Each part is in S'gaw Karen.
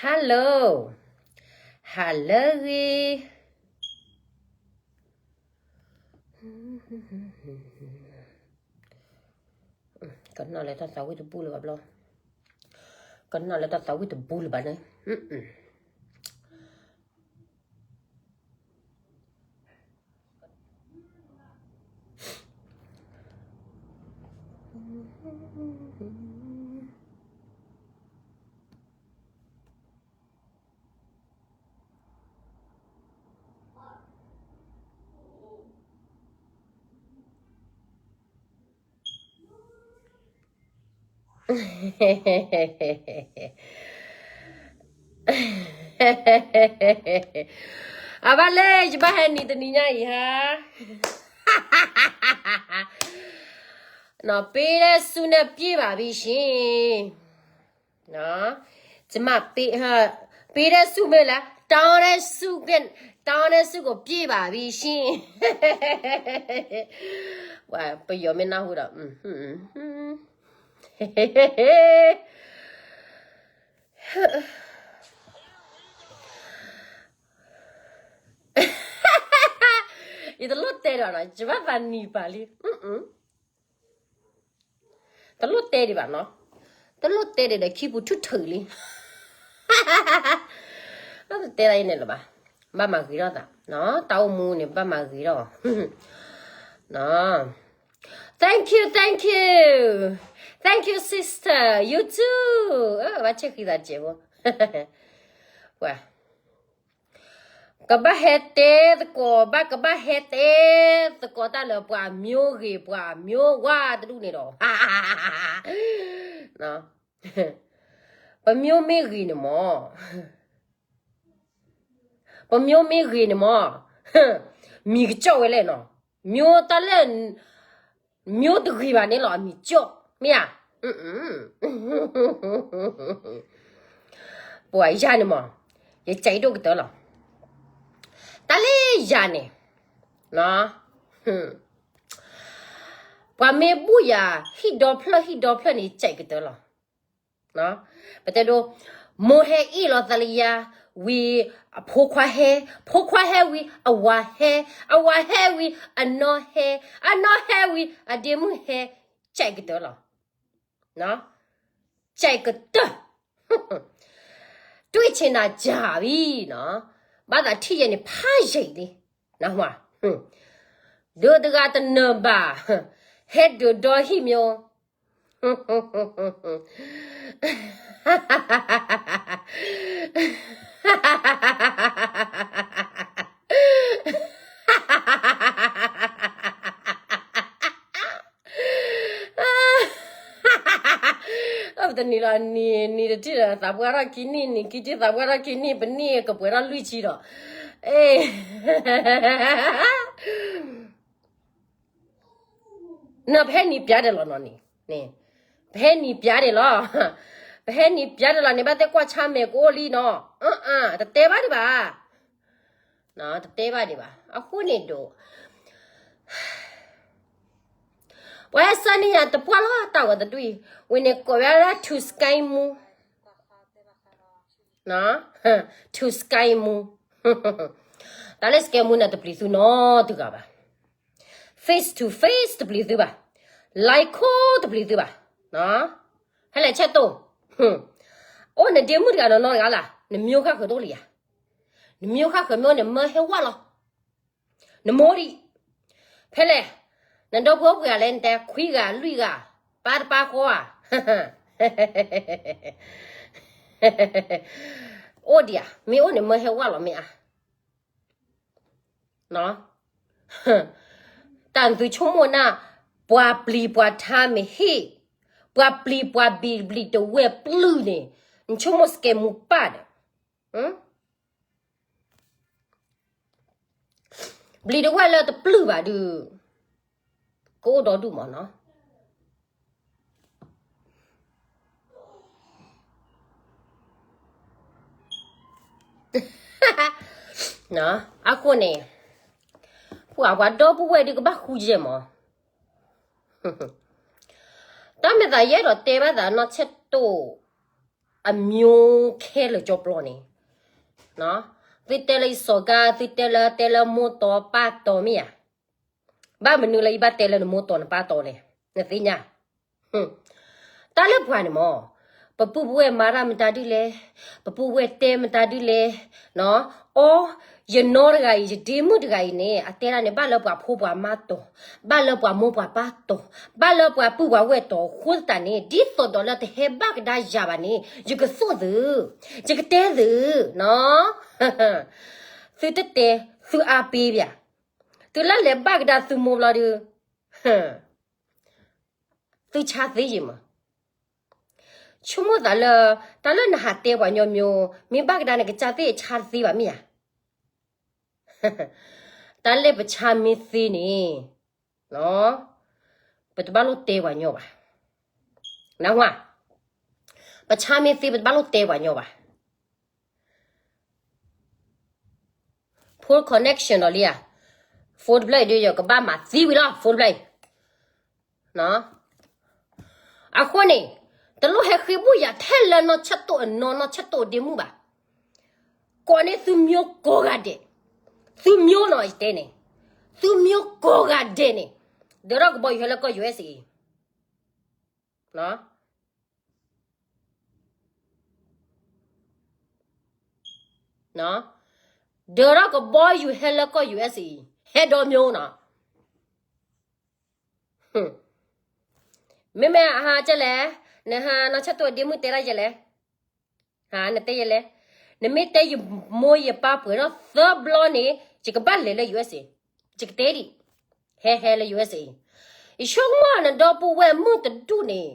Hello, hello ဂ့ၤ. ကနီၣ်လၢတၢ်သးဝံၣ်တဘူၣ်လၢၤဘၣ်ဘျီ, ကနီၣ်လၢတၢ်သးဝံၣ်တဘူၣ်လၢၤဘၣ်န့ၣ်. အဘၣ်လဲၣ် ယဘၣ်ဟဲနံၤတနံၤညါအံၤဟါ, နီၢ် ပေးတဲ့ဆုနဲ့ပြည့်ပါပြီရှင်. နော်, ကျမပေး, ပေးတဲ့ဆုမ့ၢ်လဲၣ်, တောင်းတဲ့ဆုက, တောင်းတဲ့ဆုကိုပြည့်ပါပြီရှင်. ပယီၤမ့ၢ်နၢ်ဟူဒီး, ယတလိၣ်တဲဒီးနီၤ, ယဘၣ်သးနံၤပာ်လံ. တလိၣ်တဲဒံးဘၣ်နီၤ, တလိၣ်တဲဒံးဒီးခံပူၤထူၣ်ထုးလံ. တတဲဒ်အံၤန့ၣ်လၢၤဘၣ်, ဘၣ်မၤဂ့ၤထီၣ်သး, တၢ်အိၣ်မူန့ၣ် ဘၣ်မၤဂ့ၤထီၣ်. Thank you, thank you, thank you sister, you too. ဘၣ်ဆဲးဃံသးစဲးဖိ, ပှၤ ကဘၣ်ဟဲတဲသကိး, ဘၣ်ကဘၣ်ဟဲတဲသကိးတၢ်လၢပှၤမျိုးဂ့ၤ ပှၤမျိုးဝါတဒူၣ်န့ၣ်ဒီး, ပမျိုးမ့ၢ်ဂ့ၤန့ၣ်မး, ပမျိုးမ့ၢ်ဂ့ၤန့ၣ်မး, မံၤကစၢ်ဝဲလဲၣ်နီၤ, မျိုးတၢ်လၢ မျိုးတဂ့ၤဘၣ်န့ၣ်လီၤ အမံၤကၠီၣ်, မ့ၢ်ဧါ. ပှၤယၤန့ၣ်မး, ယကဲဒိၣ်ကတၢၢ်လီၤ. တၢ်လၢယၤန့ၣ်, ပှၤမ့ၢ်ဘူၣ်ယၤ ဟံၣ်ဒီဖျၢၣ် ဟံၣ်ဒီဖျၢၣ်န့ၣ် ယကဲကတၢၢ်လီၤ. ပတဲဒိ, မိၢ်ဟဲအ့ၣ်လီၤသးလၢယၤဝံၤ, အဖိခွါဟဲ, ဖိခွါဟဲဝံၤ အဝၤဟဲ, အဝၤဟဲဝံၤ အနီၢ်ဟဲ, အနီၢ်ဟဲဝံၤ အဒ့မုၣ်ဟဲ, ကဲကတၢၢ်လီၤ. ကဲကတၢၢ်, တွေ့ချင်တာကြာပြီနီၤ, ဘၣ်သးထံၣ်ယဲန့ၣ် ဖးယံာ်လံ, နၢ်ဟူဧါ. ဒိတဂၤတနၢၤဘၣ်, ဟဲဒုးဒီဟံၣ်မျိုး ပတနံၤလီၤနံၤ, နံၤတထံၣ်ဒီး သးပှၢ်ထီၣ်ခံနံၣ်, နံၤခံထံၣ်သးပှၢ်ထီၣ်ခံနံၣ်, ပနံၣ်ကပှဲၤထီၣ်လွံၢ်ဆံဒီး, အ့, နပဟဲနံၤပျါဒဲးလီၤနီၤန့ၣ်, ပဟဲနံၤပျါဒဲးလီၤ, ပဟဲနံၤပျါဒဲးလီၤန့ၣ် ဘၣ်သ့ၣ်ကွၢ်ဆါမဲာ်ကအိၣ်လံနီၤ, တတဲဘၣ်ဒံးဘၣ်, တတဲဘၣ်ဒံးဘၣ်, အဃိန့ၣ်ဒီး ပှၤဟဲဆၢန့ၢ်ယၤတပှၢ်လီၤ တၢ်ဝဲတဒူၣ်အံၤ, ဝံၤန့ၣ်ကိးဝဲဒၣ် to scam မူ, to scam မူ, တၢ်လၢ scam မူန့ၣ် တပျံၤသုနီတဂၤဘၣ်, face to face တပျံၤသုဘၣ်, line call တပျံၤသုဘၣ်, ဖဲလဲၣ်ဆဲးတိၢ်, အိၣ်နဒ့မုၣ်တဂၤနီၢ်နီၢ်တဂၤလၢ်, နမျိုးဃၣ်ဃုာ်တအိၣ်လၢၤယၤ, နမျိုးဃၣ်ဃုာ်မ့ၢ်အိၣ်န့ၣ် မၢဟဲဝဲလီၤ နမိၢ်ဒံး, ဖဲလဲၣ်, နဒီပုၢ်ဝဲၢ်ပှဲၤဂၤလဲၣ် နတဲခွံဂၤလွံၢ်ဂၤ, ပၢ်တပၢ်ဃီဧါ, အိၣ်ဒံးဧါ, မ့ၢ်အိၣ်န့ၣ်မၢဟဲဝဲလီၤမ့ၢ်ဧါ, တၢ်နသုဆိကမိၣ်နၢ်, ပှၤပျံၤပှၤထါမ့ၢ်ဟ့ၣ်, ပှၤပျံၤပှၤဘံၣ်ဘျံၤတဝဲၢ်ပျုၢ်န့ၣ်, နဆိကမိၣ် scam မူပၢ်ဒီး ဘျံၤတဝဲၢ်လၢတပျုၢ်ဘၣ်ဒုး, ကအိၣ်ဒီဒူၣ်မးနီၤ, အဃိန့ၣ်, ပှၤပှၤဒီပုၢ်ဝဲၢ်ဒုးကဘၣ်ဃုယဲၢ်မး, တၢ်မ့ၢ်သးယအဲၣ်ဒိးတဲဘၣ်သးနီၢ်ဆဲးတိၢ်, အမျိုးခဲလၢာ်ကၠီပျီန့ၣ်, သုတဲလၢယစီၤကါ, သုတဲလၢတဲလၢမိၢ်တီပၢ်တီမ့ၢ်ဧါ. ဘၣ်မနုၤလၢယဘၣ်တဲလၢနမိၢ်တီနပၢ်တီလဲၣ်, နသ့ၣ်ညါ. တၢ်လၢပှၤန့ၣ်မ့ၢ်, ပပုၢ်ပဝဲၢ်မၤတၢ်မတၤဒ်လဲၣ်, ပပုၢ်ဝဲၢ်တဲမတၤဒ်လဲၣ်, အီ, ယနီတဂၤအံၤ ယဒ့မုၣ်တဂၤအံၤန့ၣ် အတဲဒၣ်န့ၣ် ဘၣ်လၢပှၤဖိပှၤမါတီၤ, ဘၣ်လၢပှၤမိၢ်ပှၤပၢ်တီၤ, ဘၣ်လၢပှၤပုၢ်ပှၤဝဲၢ်တီၤအဃိသတးန့ၣ် ဒ်သိးဒီးလၢတဟဲဘၣ်ကဒါယၤဘၣ်န့ၣ် ယကသိၣ်သု, ယကတဲသု, သုတတဲ, သုအါပ့ၤဘၣ်, သုလၢလဲၤဘၣ်ကဒါသုမိၢ်ဘျီဒုး သုဆါသ့ယံၤမး. ဆိကမိၣ်သးလၢ တၢ်လၢနဟးတဲပှၤညီမ့ၢ် မ့ၢ်ဘၣ်ကဒါနကစၢ်သ့ၣ်ဆါတသ့ဘၣ်မ့ၢ်ဧါ. တၢ်လၢပဆါမ့ၢ်သ့န့ၣ် ပတဘၣ်လိၣ်တဲပှၤညီဘၣ်. နၢ်ဟူဧါ, ပဆါမ့ၢ်သ့ ပတဘၣ်လိၣ်တဲပှၤညီဘၣ်. Poor connection ဒီးလံဧါ. Phone တဖျၢၣ်အံၤဒီး ယကဘၣ်မၤသံဝံၤလီၤ phone တဖျၢၣ်အံၤ. အဃိန့ၣ် တလိၣ်ဟဲဃ့ဘူၣ်ယၤထဲလၢနီၢ်ဆၢၣ်တိၣ်အနီၢ် နီၢ်ဆၢၣ်တိၣ်အဒ့မုၣ်ဘၣ်. ကိးန့ၢ်သုမျိုးကိးဂၤဒဲး, သုမျိုးနီၤ ယတဲန့ၣ်, သုမျိုးကိးဂၤဒဲးန့ၣ် ဒၢးထီၣ်ကဘီယူၤဟဲလၢကီၢ် ယူႇအၢၣ်စ့ၣ်အံၤ ဒၢးထီၣ်ကဘီယူၤဟဲလၢကီၢ် ယူႇအၢၣ်စ့ၣ်အံၤ ဟဲဒီမျိုးနီၤ. မ့မ့ၢ်အဟးကဲလဲၣ်, နဟးနီၢ်ဆၢၣ်တိၣ်အဒ့မုၣ်တဲဒၣ်ယဲလဲၣ်, နတဲယဲလဲၣ်, နမ့ၢ်တဲယမိၢ်ယပၢ်ပှဲၤထီၣ်သၢဘျီန့ၣ် ယကဘၣ်လဲၤလၢ ယူႇအၢၣ်စ့ၣ်, ယကတဲဒံး, ဟဲဟဲလၢ ယူႇအၢၣ်စ့ၣ်အံၤ, ယဆိကမိၣ်နဒီပုၢ်ဝဲၢ်မုၣ်တဒူၣ်န့ၣ်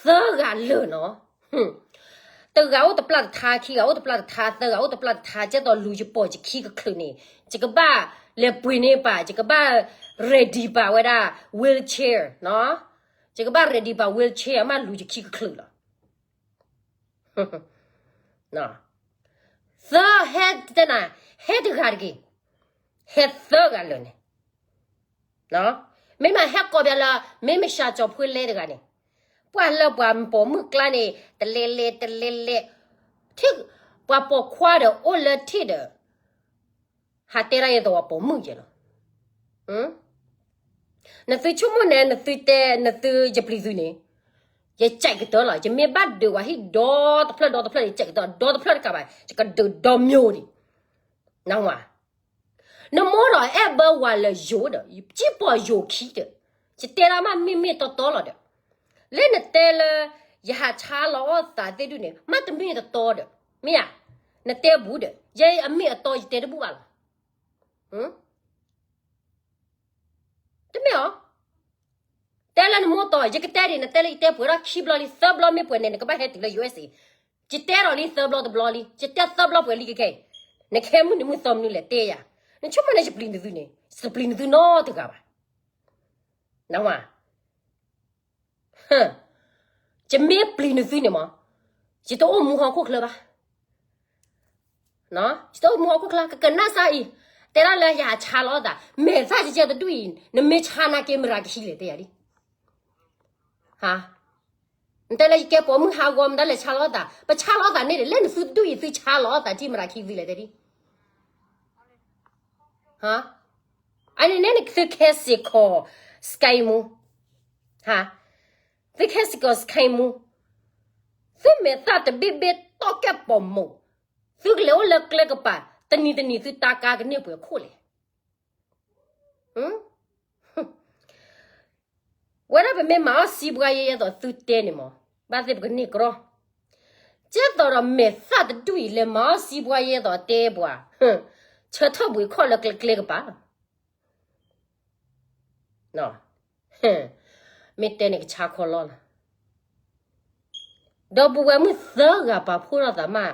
သၢဂၤလၢာ်နီၤ. တဂၤအိၣ်တပျၢ်တထါ, ခံဂၤအိၣ်တပျၢ်တထါ, သၢဂၤအိၣ်တပျၢ်တထါ, ကဲသိးလူၤယပိာ်ယခံကချုးန့ၣ် ယကဘၣ်လဲၤပှ့ၤန့ၢ်ပၢ်, ယကဘၣ် ready ပၢ်ဝဲဒၣ် wheelchair နီၤ. ယကဘၣ် ready ပၢ် wheelchair မ့ၢ်လူၤယခံကချုးလီၤ. သၢ ဟဲတဲနၤ, ဟဲတဂၤတဂ့ၤ, ဟဲသၢဂၤလၢာ်န့ၣ်, မ့မ့ၢ်ဟဲကိးပၠးလၢ မ့မ့ၢ်စှၤကၠီၤဖှ့လဲတဂၤန့ၣ်, ပှၤလၢပှၤပိာ်မုၣ်ကျါန့ၣ် တလဲၤလဲၤ တလဲၤလဲၤ, ထံၣ်ပှၤပိာ်ခွါဒီးအိၣ်လၢထံၣ်ဒီး ဟးတဲဒၣ်ယဲသိးပှၤပိာ်မုၣ်ယဲလီၤ. နသုဆိကမိၣ်န့ၣ် နသုတဲ နသုယပျံၤသုန့ၣ်, ယကဲးကတၢၢ်လီၤ. ယမ့ၢ်ဘၣ်ဒုးဝဲဟံၣ်ဒီတဖျၢၣ်ဒီတဖျၢၣ်န့ၣ် ယကဲးကတၢၢ်, ဒီတဖျၢၣ်တကးဘၣ် ယကဒုးဒီမျိုးဒံး, နၢ်ဟူဧါ. နမိၢ်ဒီးအဲၣ်ဘၢဝၤလၢယိၤဒီး ယစံၣ်ပိာ်ယိၤခံဒီး, ယတဲဒၣ်မးမ့ၢ်မ့ၢ်တီတီလီၤဒီး, လၢနတဲလၢ ယဟးဆါလီၤအီၣ်သးသ့ၣ်ဒုးန့ၣ် မ့တမ့ၢ်တီတီဒီး, မ့ၢ်ဧါ, နတဲဘူးဒီး ယဲအမ့ၢ်အတီယတဲတဘူးဘၣ်လီၤ. တမ့ၢ်အီၤ, တဲလၢနမိၢ်တီ ယကတဲဒံး နတဲလၢယတဲပှဲၤထီၣ်ခံဘျီလံ သၢဘျီမ့ၢ်ပှဲၤန့ၣ် နကဘၣ်ဟဲတုၤလၢ ယူႇအၢၣ်စ့ၣ်, ယတဲဒီးလံသၢဘျီတဘျီလံ ယတဲသၢဘျီပှဲၤလံကခဲအံၤ, နခဲမုၢ်နံၤမုၢ်သီမနုၤလဲၣ်တဲယၤ, နဆိကမိၣ်န့ၣ် ယပျံၤနသုန့ၣ် ယတပျံၤနသုနီတဂၤဘၣ်. နၢ်ဟူဧါ. ယမ့ၢ်ပျံၤနသုန့ၣ်မး, ယတအိၣ်မူဟီၣ်ခိၣ်ချၢဘၣ်. ယတအိၣ်မူဟီၣ်ခိၣ်ချၢ ကကနၣ်စၢ်အံၤ, တဲဒၣ်လၢယဟးဆါလီၤအီၣ်သး, မဲာ်သၣ်ယကဲတဒူၣ်အံၤ နမ့ၢ်ဆါနာ်က့ မတၤကဟံးလဲၣ် တဲယၤဒ်. နတဲလၢယကဲပိာ်မုၣ်ဟးဂီၤ မတၤလဲၣ်ဆါလီၤအီၣ်သး, ပဆါလီၤအီၣ်သးန့ၣ်ဒီး လၢနသုတဒူၣ်အံၤ သုဆါလီၤအီၣ်သး ထံၣ်မတၤကဟံးသုလဲၣ် တဲဒ်. အန့ၣ်န့ၣ် သုခဲစ့ၢ်ကီး စကဲမူ, သုခဲစ့ၢ်ကီး စကဲမူ, သုမဲာ်သၣ်တဘ့ၣ်ဘ့ၣ်တီၢ်ကဲပိာ်မိၣ်, သုကလဲၤအိၣ်လၢကျဲကပၤ တနံၤတနံၤ သုတၢ်ကါကန့ၢ်ပှဲၤခိၣ်လဲၣ်. ဝဲဒၣ်ပမ့ၢ်မၤအီၣ်စံးပှၤယဲယဲသိးသုတဲန့ၣ်မး, ဘၣ်သ့ၣ်ပကန့ၢ်ကြီ, ကဲသိးဒီးမဲာ်သၣ်တဒူၣ်အံၤ လဲၤမၤအီၣ်စံးပှၤယဲသိးတဲပှၤ, ဆၢထၢၣ်ဘှံးခီၣ်လၢကျဲကျဲကပၤလီၤ. မ့ၢ်တဲန့ၣ်ကဆါခီလီၤလီၤ. ဒီပုၢ်ဝဲၢ်မုၣ်သၢဂၤပာ်ဖှိၣ်ထီၣ်သးမး,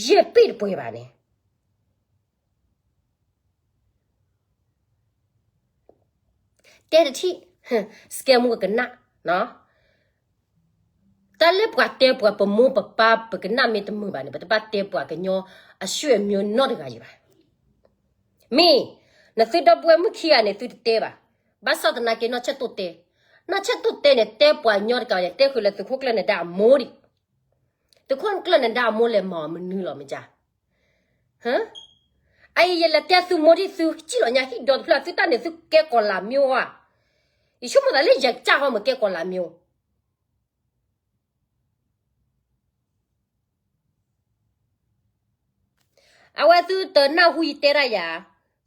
ယဲၢ်ပ့ၢ်တပှဲၤဘၣ်န့ၣ် တဲတထံၣ်, စကဲမူကကနၣ်, တၢ်လၢပှၤတဲပှၤပမိၢ်ပပၢ်ပကနၣ်မ့ၢ်တမုာ်ဘၣ်န့ၣ် ပတဘၣ်တဲပှၤကညီအဆွေမျိုးနီတဂၤယံၤဘၣ်. မ့ၢ်, နသုဒီပုၢ်ဝဲၢ်မုၣ်ခံဂၤန့ၣ် သုတတဲဘၣ်, ဘၣ်ဆၣ်သနာ်က့နီၢ်ဆၢၣ်တိၣ်တဲ, နီၢ်ဆၢၣ်တိၣ်တဲန့ၣ် တဲပှၤညီတကးန့ၣ် တဲဃုာ်လၢသုးခိၣ်ကျၢၢ်နဒါအမိၢ်ဒံး, သုးခိၣ်ကျၢၢ်နဒါအမိၢ်လဲၤမၤအီၤမနုၤလီၤမ့ၢ်ကါ. အအံၤယလဲၤတဲသုမိၢ်ဒ်သုစံၣ်လီၤညါဟံၣ်ဒီတဖျၢၣ် သုတၢ်န့ၣ်သုကဲကီၤလၤမ့ၢ်ဧါ. ယဆိကမိၣ်သးလၢယကစၢ်ဟီမ့ၢ်ကဲကီၤလၤမ့ၢ်ဧါ. အဝဲသုတနၢ်ဟူယတဲတၢ်ယၤ,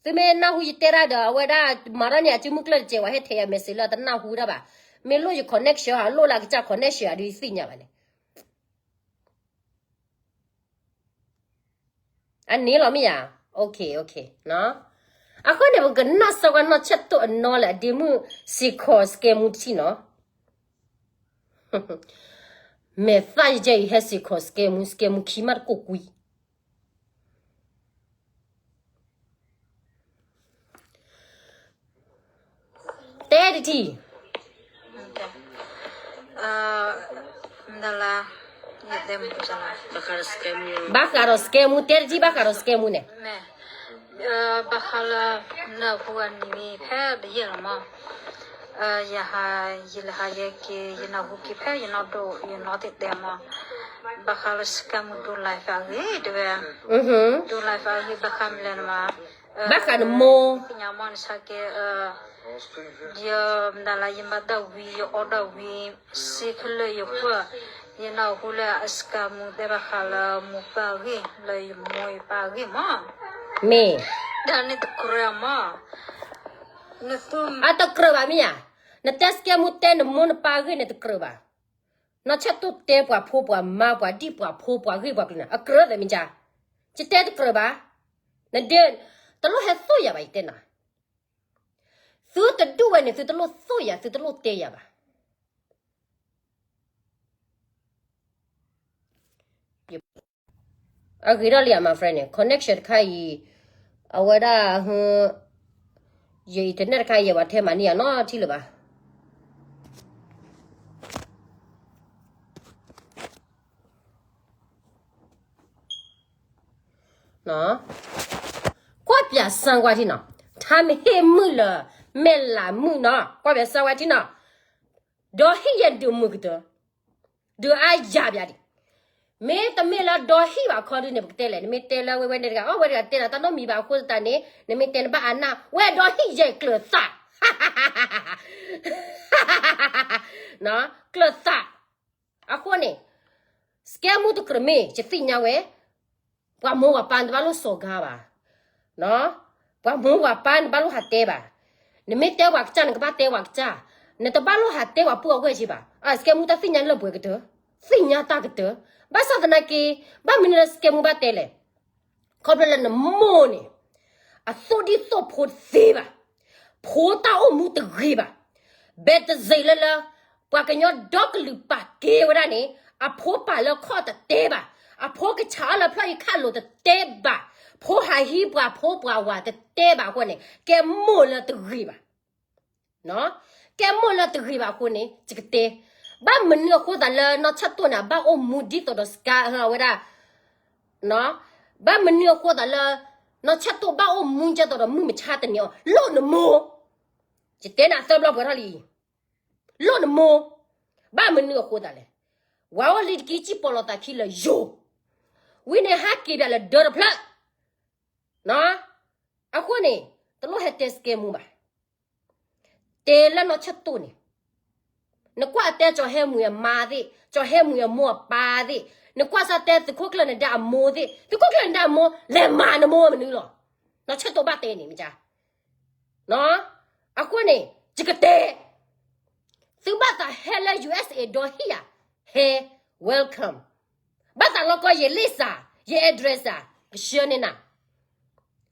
သုမ့ၢ်နၢ်ဟူယတဲတၢ်ဒီး အဝဲဒၣ်မၤထီၣ်န့ၢ်အစုမုၢ်ကျၢၢ်တစဲး ဝဲဟဲထဲယၤ message လၢတနၢ်ဟူတၢ်ဘၣ်. မ့ၢ်လိၣ်ယ connection ဟးလိၣ်လၢအကစၢ် connection အဒုးယသ့ၣ်ညါဘၣ်န့ၣ်. အန့ၣ်လီၤမ့ၢ်ဧါ. အဃိန့ၣ် ပကနၣ်စၢၤဝဲနီၢ်ဆဲၣ်တိၣ်အနီၢ်လၢအဒ့မုၣ် စ့ၢ်ကီးစကဲမူတထံၣ်နီၤ. မဲာ်သၣ်ယကဲအံၤဟဲစ့ၢ်ကီးစကဲမူ, စကဲမူခံမးတကိၢ်ကွံ တဲတထံၣ်, ဘၣ်ဃးဒီးစကဲမူ, တဲတထံၣ်ဘၣ်ဃးဒီးစကဲမူန့ၣ်. ဘၣ်ဃးလၢ နၢ်ဟူအနံၤဖဲတယဲၢ်လီၤမး, ယဟး, ယလဲၤဟးယဲက့ၤ ယနၢ်ဟူက့ၤဖဲယနီၢ်ဒိၣ် ယနီၢ်သ့ၣ်တဲမး, ဘၣ်ဃးလၢစကဲမူဒိ live အဂ့ၢ်တဲဝဲ, ဒိ live အဂ့ၢ် ဘၣ်ဃးမလဲၣ်နမး, ဘၣ်ဃးနမိၢ်, သ့ၣ်ညါမးနဆါကဲ ယမတၤလၢယမၤတၢ်ဝံၤ ယအီၣ်တၢ်ဝံၤ စ့ခဲလၢာ်ယပၢၢ်, ယနၢ်ဟူလၢအစကဲမူတဲဘၣ်ဃးလၢမိၢ်ပၢ်အဂ့ၢ် လၢယမိၢ်ယပၢ်အဂ့ၢ်မး, မ့ၢ်, တၢ်န့ၣ်တကြၢးမး, အတကြၢးဘၣ်မ့ၢ်ဧါ, နတဲစကဲမူတဲနမိၢ်နပၢ်အဂ့ၢ်န့ၣ်တကြၢးဘၣ်. နီၢ်ဆဲၣ်တိၣ်တဲပှၤဖိပှၤမါပှၤဒံၣ်ပှၤဖိပှၤဂ့ၢ်ပှၤကျိၤန့ၣ် အကြၢးသ့မ့ၢ်ကါ, ယတဲတကြၢးဘၣ်, နဒဲ, တလိၣ်ဟဲသိၣ်ယၤဘၣ် ယတဲနၤ, သုတဒူၣ်ဝဲန့ၣ် သုတလိၣ်သိၣ်ယၤ သုတလိၣ်တဲယၤဘၣ်. အဂ့ၤထီၣ်လံဧါ my friend န့ၣ် connection တခါအံၤ, အဝဲဒၣ်, ယ internet တခါအံၤ ယဝဲထဲမၤန့ၢ်ယၤနီတထံၣ်လၢၤဘၣ်. ကွၢ်ပၠးစၢဝါထံနီၤ, ထါမ့ၢ်ဟ့ၣ်မုၣ်လၢ, မဲၢ်လးမုၣ်နီၤ, ကွၢ်ပၠးစၢဝါထံနီၤ, ဒီးဟံၣ်ယဲၢ်ဒုးမုာ်ကတၢၢ်, ဒုးအါယၤပၠးဒံး, မ့တမ့ၢ်လၢဒီဟံၣ်ဘၣ်ခီဒုးန့ၣ် ပကတဲလဲၣ်, နမ့ၢ်တဲလၢဝဲဝဲန့ၣ်တဂၤ, အီ ဝဲတဂၤတဲနၤတၢ်နီတမံၤဘၣ်အဃိသတးန့ၣ် နမ့ၢ်တဲနဘၣ်အနၢ်, ဝဲဒီဟံၣ်ယဲၢ်ကျၢၤသး ကျၢၤသး, အဃိန့ၣ်, စကဲမူတကြၢးမ့ၢ် ယသ့ၣ်ညါဝဲ, ပှၤမိၢ်ပှၤပၢ်နတဘၣ်လိၣ်စီၤဂါဘၣ်, ပှၤမိၢ်ပှၤပၢ်နတဘၣ်လိၣ်ဟးတဲဘၣ်, နမ့ၢ်တဲပှၤကစၢ် နကဘၣ်တဲပှၤကစၢ်, နတဘၣ်လိၣ်ဟးတဲပှၤပုၢ်အဝဲၢ်က့ဘၣ်, စကဲမူတၢ်သ့ၣ်ညါလၢပှဲၤကတၢၢ်, သ့ၣ်ညါတၢ်ကတၢၢ်, ဘၣ်ဆၣ်သနာ်က့, ဘၣ်မနုၤလၢစကဲမူဘၣ်တဲလဲၣ် ခီဖျိလၢနမိၢ်န့ၣ်, အသိၣ်ဒံၣ်သိၣ်ဖိတသ့ဘၣ်, ဖိတၢ်အိၣ်မူတဂ့ၤဘၣ်, ဘဲးတစ့လၢလၢ, ပှၤကညီဒီကလုာ်ပာ်ကဲဝဲဒၣ်န့ၣ်, အဖိပာ်လၢခီၣ်တတဲဘၣ်, အဖိကဆးအီၣ်လၢဖျီၣ်အံၤခၣ်လိၤတတဲဘၣ်, ဖိဟးဟံးပှၤဖိပှၤဝၤတတဲဘၣ်အဃိန့ၣ် ကဲမိၢ်လၢတဂ့ၤဘၣ် ကဲမိၢ်လၢတဂ့ၤဘၣ်အဃိန့ၣ် ယကတဲ, ဘၣ်မနုၤအဃိသးလၢနီၢ်ဆၢၣ်တိၢ်န့ၣ် အဘၣ်အိၣ်မူဒ်သိးဒီးစကဲဝဲဒၣ်, ဘၣ်မနုၤအဃိသးလၢ နီၢ်ဆၢၣ်တိၢ်ဘၣ်အိၣ်မူဒ်သိးဒီးမုၢ်မဆါတနံၤအီၤ လိၣ်နမိၢ်, ယတဲနၤသၢဘျီပှဲၤထီၣ်လံ, လိၣ်နမိၢ်, ဘၣ်မနုၤအဃိသးလဲၣ်, ဝၤအိၣ်လံတကံ စံၣ်ပီလီၤသးခံလၢယိၤ, ဝံၤန့ၣ်ဟးက့ၤပၠးလၢဒၢတဖျၢၣ် အဃိန့ၣ် တလိၣ်ဟဲတဲစကဲမူဘၣ်, တဲလၢနီၢ်ဆၢၣ်တိၢ်န့ၣ်, နကွၢ်အတဲကၠီၤဟဲမုၢ်အမါသ့ၣ်, ကၠီၤဟဲမုၢ်အမိၢ်အပၢ်သ့ၣ်, နကွၢ်စၢ်တဲသုးခိၣ်ကျၢၢ်နဒါအမိၢ်သ့ၣ်, သုးခိၣ်ကျၢၢ်နဒါအမိၢ် လဲၤမၤနမိၢ်မနုၤလီၤ, နီၢ်ဆၢၣ်တိၢ်ဘၣ်တဲန့ၣ်မ့ၢ်ကါ အဃိန့ၣ် ယကတဲ, သုဘၣ်သးဟဲလၢ USA ဒီဟံၣ်ဧါ, ဟဲ, welcome, ဘၣ်သးလီၤကီယလံာ်စၢ်, ယ address ဧါ, ကဆှၢန့ၢ်နၤ,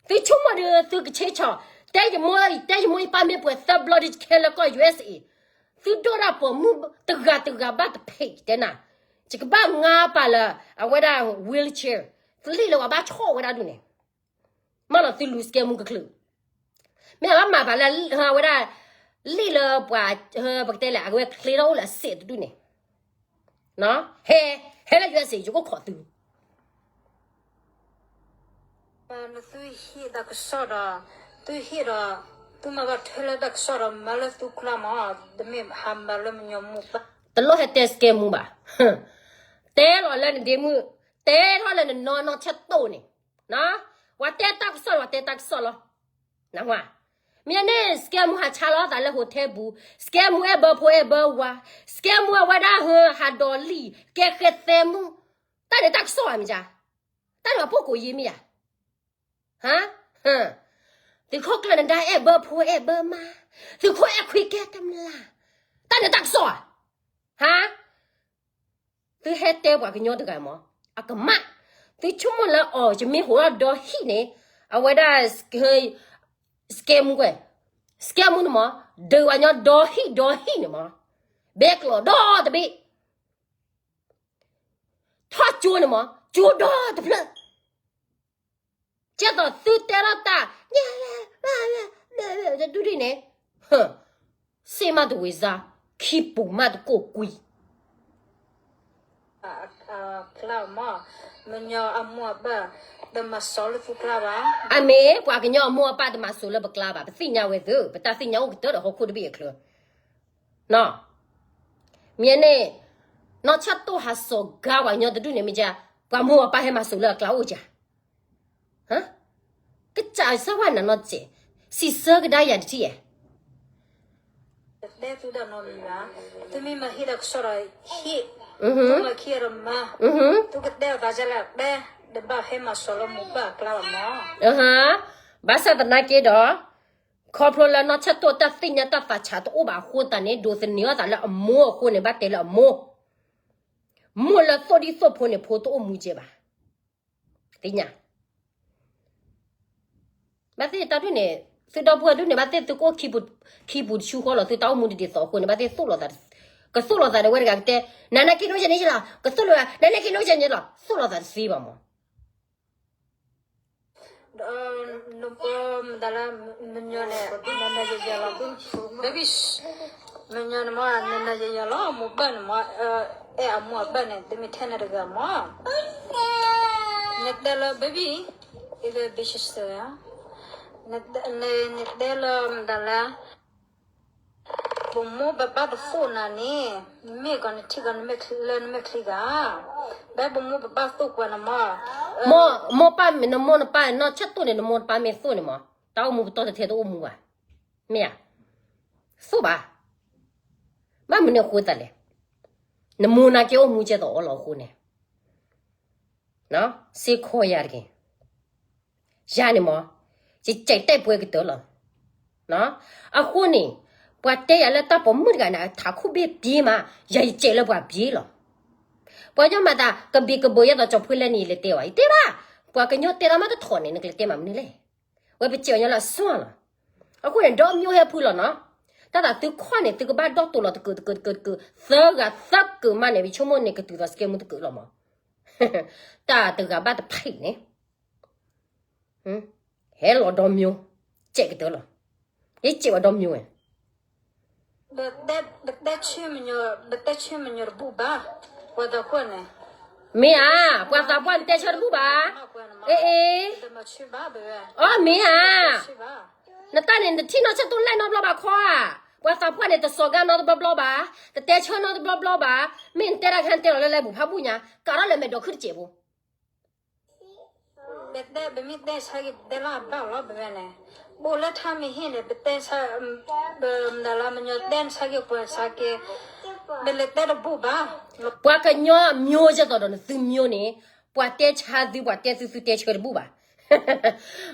သုဆိကမိၣ်ဒီးသုကဆ့ဆီၣ်, တဲယမိၢ်, တဲယမိၢ်ယပၢ်မ့ၢ်ပှဲၤသၢဘျီဒီးယကဟဲလၢကီၢ် USA, သုဒိၣ်ဒၣ်ပိာ်မုၣ်တဂၤတဂၤဘၣ်တဖံးတဲနၤ, ယကဘၣ်ငါပာ်လၢ, အဝဲဒၣ် wheelchair, သုလံၣ်လၢပှၤဘၣ်ဆီၣ်ဝဲဒၣ်ဒုးန့ၣ် မ့ၢ်လီၤသုလူၤစကဲမူကချုး, မ့ၢ်အဘၣ်မၤပာ်လၢဝဲဒၣ်, လံၣ်လၢပှၤ, ပကတဲလဲၣ် အဝဲချ့ထီၣ်အိၣ်လၢအစဲးတဒူၣ်န့ၣ်, ဟဲ, ဟဲလၢ USA ယကအိၣ်ခိးသု သုဟ့ၣ်တၢ်ကစီၣ်ဒီး, သုဟ့ၣ်ဒီး, သုမၤဘၣ်ထွဲလၢတၢ်ကစီၣ်ဒီး မၤလၢသုကျါမး, တမ့ၢ်ဟးမၤလၢမညီမူဘၣ်, တလိၣ်ဟဲတဲစကဲမူဘၣ်, တဲလီၤလၢနဒ့မုၣ်, တဲထီၣ်လၢနနီၢ်နီၢ်ဆၢတိၣ်န့ၣ်, ပှၤတဲတၢ်ကစီၣ်န့ၣ် ပှၤတဲတၢ်ကစီၣ်လီၤ. မ့ၢ်န့ၣ် စကဲမူဟးဆါလီၤသးလၢ hotel ပူၤ, စကဲမူအဲၣ်ဘၢဖိအဲၣ်ဘၢဝါ, စကဲမူအဝဲဒၣ်ဟဟးဒီးလံာ် ကဲဃဲသဲမုၣ်, တၢ်န့ၣ်တၢ်ကစီၣ်ဧါ မ့ၢ်ဧါ, တၢ်န့ၣ်ပှၤပိာ်ကိးယ့မ့ၢ်ဧါ. သုးခိၣ်ကျၢၢ်နဒါအဲၣ်ဘၢဖိအဲၣ်ဘၢမါ, သုးခိၣ်အဲၣ်ခွံကဲတမျၢ်, တၢ်န့ၣ်တၢ်ကစီၣ်ဧါ. ဟါ, သုဟဲတဲပှၤကညီတဂၤမး, အကမၣ်, သုဆိကမိၣ်လၢအီၤ ယမ့ၢ်ဟိးထီၣ်ဒီဟံၣ်န့ၣ်, အဝဲဒၣ် စကဲမူကွဲ, စကဲမူန့ၣ်မး, ဒုးဝဲညီဒီဟံၣ်ဒီဟံၣ်န့ၣ်မး, ဘဲကျိးဒီတဘ့ၣ်, ထီၣ်ကၠိန့ၣ်မး ကၠိဒီတဖျၢၣ်, ကဲသိးသုတဲထီၣ်တၢ် ဒုဒ်န့ၣ်, စ့မးတဝံၤစါ, ခံပူၤမးတကိၢ်ကွံာ် ကျါမး, မညီအမိၢ်အပၢ် တမၤစိးလၢသုကျါဘၣ်. အမ့ၢ်ပှၤကညီအမိၢ်အပၢ်တမၤစိးလၢပကျါဘၣ်, ပသ့ၣ်ညါဝဲသ့ၣ်, ပတၢ်သ့ၣ်ညါအိၣ်ကတၢၢ်ဒီးဟီၣ်ခိၣ်တဘ့ၣ်အချၢ, မ့ၢ်န့ၣ်, နီၢ်ဆၢတိၢ်ဟးစိာ်ကါပှၤကညီတဒူၣ်န့ၣ်မ့ၢ်က, ပှၤမိၢ်အပၢ်ဟဲမၤစိးလၢအကျါအိၣ်က, ကစၢ်စၢ်ဝဲနနီၢ်စဲး, စံးဆၢကဒါယၤတထံၣ်ဧါ. တတဲသုဒီးနီတမံၤဘၣ်, သုမ့ၢ်မၤဟ့ၣ်ဒီးကစီၣ်ဒီးဟ့ၣ်, သုမၤခံဒီးမၤ, သုကတဲအသးကလဲၣ်တဲ, တဘၣ်ဟဲမၤစိးလၢမိၢ်ပၢ်အကျါဘၣ်မး. ဘၣ်ဆၣ်သနာ်က့ဒီး, ခီဖျိလၢနီၢ်ဆၢတိၢ်တၢ်သ့ၣ်ညါတၢ်သးဆးတအိၣ်ဘၣ်အဃိသတးန့ၣ် ဒိးသန့ၤအသးလၢအမိၢ်အဃိန့ၣ် ဘၣ်တဲလၢအမိၢ်, မိၢ်လၢသိၣ်ဒံၣ်သိၣ်ဖိန့ၣ် ဖိတအိၣ်မူကဲဘၣ်. သ့ၣ်ညါ ဘၣ်သ့ၣ်တၢ်ဒ်န့ၣ်, သုဒီပုၢ်ဝဲၢ်ဒ်န့ၣ် ဘၣ်သ့ၣ်သုကအိၣ်ခံပူၤတဆူဃီလီၤ, သုတၢ်အိၣ်မူတဒ်သိးအဃိန့ၣ် ဘၣ်သ့ၣ်သိၣ်လိာ်သး, ကသိၣ်လိာ်သးဒီးဝဲတဂၤကတဲ, နၤနက့ၤနအိၣ်ယဲန့ၣ်ယလီၤ, ကသိၣ်လိာ်သး, နၤနက့ၤနအိၣ်ယဲန့ၣ်ယလီၤ, သိၣ်လိာ်သးတသ့ဘၣ်မး. နပမတၤလၢ မညီန့ၣ် နနယယလီၤ, baby, မညီန့ၣ်မး နနယယလီၤ, မိၢ်ပၢ်န့ၣ်မး, အဲၣ်အမိၢ်အပၢ်န့ၣ် တမ့ၢ်ထဲန့ၣ်တဂၤမး, နတဲလၢ baby, အံၤ baby sister, နတဲလၢမတၤလၢ ပမိၢ်ပပၢ်တသိၣ်နၤန့ၣ်, မ့ၢ်ကီးနထံၣ်ကီး လၢနမဲာ်ချံဂၤ, ဘဲပမိၢ်ပပၢ်သိၣ်ကွၢ်နမး, မိၢ်ပၢ် နမိၢ်နပၢ်နီၢ်ဆၢတိၢ်န့ၣ် နမိၢ်နပၢ်မ့ၢ်သိၣ်န့ၣ်မး, တၢ်အိၣ်မူပတီၢ်တထဲတအိၣ်မူဘၣ်, မ့ၢ်ဧါ, သိၣ်ဘၣ်, ဘၣ်မနုၤအဃိသတးလဲၣ်, နမိၢ်နာ်က့အိၣ်မူကဲသိးအီၤလီၤအဃိန့ၣ် စ့ၢ်ကီးယၤတက့ၢ်, ယၤန့ၣ်မး, ယစဲးတဲာ်ပှဲၤကတၢၢ်လီၤ. အဃိန့ၣ်, ပှၤတဲယၤလၢတၢ်ပိာ်မုၣ်တဂၤန့ၣ် ထးခိၣ်ဘ့ၣ်ပျ့ၤမး, ယၤယစဲးလၢပှၤပျ့ၤလီၤ. ပှၤကညီမၤသး ကဘံးကဘုးယဲသိးကၠီၤဖှ့လၢန့ၣ် ယလဲၤတဲဝဲ, ယတဲဘၣ်, ပှၤကညီတဲလီၤမးတထီၣ်န့ၣ် နကလဲၤတဲမးမနုၤလဲၣ်. ဝဲပစဲးအီၤညီလၢအစွၢလီၤ. အဃိန့ၣ် ဒီးမ့ၢ်ဟဲဖုလီၤနီၤ, တၢ်သးသုခီၣ်န့ၣ် သုကဘၣ်ဒီၣ်တိာ်လီၤတကုာ်တကုာ်တကုာ်တကုာ်, သၢဂၤသၢကုာ်မးန့ၣ် ပဆိကမိၣ်န့ၣ် ကတုၤသိးစကဲမူတကုာ်လီၤမး. တၢ်တဂၤဘၣ်တဖံးန့ၣ် ဟဲလီၤဒီးမ့ၢ်, စဲးကတၢၢ်လီၤ. ယစဲးဝဲဒီးမ့ၢ်ဝဲ, ပတဲဆၢမညီၤတဘူၣ်ဘၣ်, ပှၤသးပှၢ်န့ၣ်, မ့ၢ်ဧါ, ပှၤသးပှၢ်နတဲဆၢတဘူၣ်ဘၣ်, အ့အ့, အီ မ့ၢ်ဧါ, နတၢ်န့ၣ် နထံၣ်နီၢ်ဆၢတိၢ်လဲၣ်နီတဘျီဘၣ်ခီဧါ, ပှၤသးပှၢ်န့ၣ် တစီၤကါနီတဘျီဘျီဘၣ်, တတဲဆၢနီတဘျီဘျီဘၣ်, မ့ၢ်နတဲတၢ်ခါနတဲလီၤလၢလဲၤဘူၣ်ဖးဘူၣ်ညါ, ကးထီၣ်လၢမဲာ်ဒိးခုတစဲးဖိ ပတဲ ပမ့ၢ်တဲဆါက့ၤ ပတဲလၢအဘၣ်လီၤ ပဝဲန့ၣ်, အိၣ်လၢထါမ့ၢ်ဟ့ၣ်န့ၣ် ပတဲဆါ, ပမတၤလၢမညီတဲဆါက့ၤ ပှၤဆါက့ၤ, ပလဲၤတဲတဘူၣ်ဘၣ်. ပှၤကညီမျိုးကဲသိးဒီးနသုမျိုးန့ၣ်, ပှၤတဲဆါသု ပှၤတဲသု သုတဲဆၢတဘူၣ်ဘၣ်.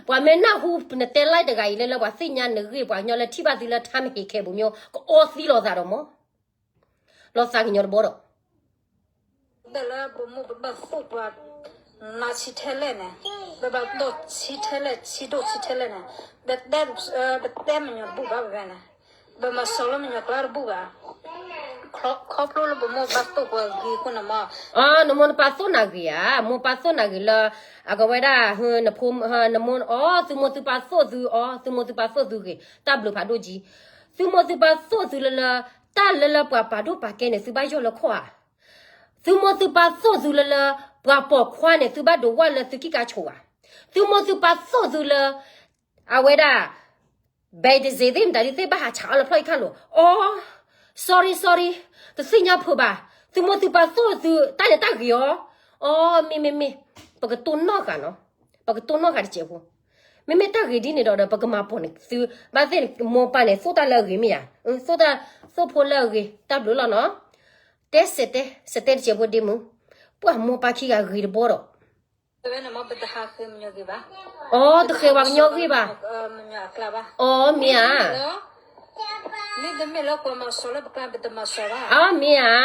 ပှၤမ့ၢ်နၢ်ဟူနတဲလၢတဂၤအံၤလၢ လၢပှၤသ့ၣ်ညါနဂ့ၢ် ပှၤကညီလၢထံၣ်ဘၣ်သုလၢထါမ့ၢ်ဟ့ၣ်ခဲပူၤမျိုး ကအီသံလိာ်သးဒီးမး လီၤသးကညီၤတဘီဒီး, ပတဲလၢပမိၢ်ပပၢ်သိၣ်ပှၤ, နါဆံထဲလဲၣ်န့ၣ်, ပဘၣ်သိၣ်ဆံထဲလဲၣ် ဆံဒိၣ်ဆံထဲလဲၣ်န့ၣ်, ပတဲ, ပတဲမညီၤတဘူၣ်ဘၣ် ပဝဲန့ၣ်, ပမၤစၢၤလၢမညီၤကျါတဘူၣ်ဘၣ်. ခီဖျိလၢပမိၢ်ပပၢ်သိၣ်ပှၤဂ့ၤအဃိန့ၣ်မး, နမိၢ်နပၢ်သိၣ်နၤဂ့ၤဧါ, မိၢ်ပၢ်သိၣ်နၤဂ့ၤလၢ, အကဝဲဒၣ်, နဖိ, နမိၢ်အီၤ, သုမိၢ်သုပၢ်သိၣ်သုအီၤ, သုမိၢ်သုပၢ်သိၣ်သုဂ့ၤ, တၢ်ဘျုးဖးဒိၣ်ကံ, သုမိၢ်သုပၢ်သိၣ်သုလၢလၢ, တၢ်လၢလၢပှၤပာ်ဒိၣ်ပာ်ကဲန့ၣ် သုဘၣ်ယီၢ်လၢခီၣ်ဧါ. သုမိၢ်သုပၢ်သိၣ်သုလၢလၢ, ပှၤပိာ်ခွါန့ၣ် သုဘၣ်ဒိးဝၢ်လၢသုကံၢ်ကါဆိးဧါ. သုမိၢ်သုပၢ်သိၣ်သုလၢ, အဝဲဒၣ်, ဘဲးတစ့သ့ၣ်မတၤဒ်သ့ၣ်ဘၣ်ဟးဆးအီၤလၢဖျီၣ်အံၤခါလိၤ, အီ, sorry sorry, တသ့ၣ်ညါဖုးဘၣ်, သုမိၢ်သုပၢ်သိၣ်သုတၢ်န့ၣ်တၢ်ဂ့ၤအီၤ, အိ မ့မ့မ့ၢ်, ပကတိၢ်နီၣ်ဃာ်နီၤ, ပကတိၢ်နီၣ်ဃာ်တစဲးဖိ, မ့မ့ၢ်တၢ်ဂ့ၤဒ်န့ၣ်ဒီး ပကမၤပိာ်န့ၣ်သု, ဘၣ်သ့ၣ်န့ၣ် မိၢ်ပၢ်န့ၣ် သိၣ်တၢ်လၢအဂ့ၤမ့ၢ်ဧါ, သိၣ်တၢ်, သိၣ်ဖိလၢအဂ့ၤ တၢ်ဘျုးလီၤနီၤ, တဲစဲးတဲ, စဲးတဲတစဲးဖိဒ့မုၣ်, ပှၤမိၢ်ပၢ်ခံဂၤဂ့ၤတဘီဒီး အိ တဃဲၤပှၤကညီဂ့ၢ်ဘၣ်, အိ မ့ၢ်ဧါ, မ့တမ့ၢ်လၢပှၤမၤစှၤလၢပကျါ ပတမၤစှၤဘၣ်, မ့ၢ်ဧါ,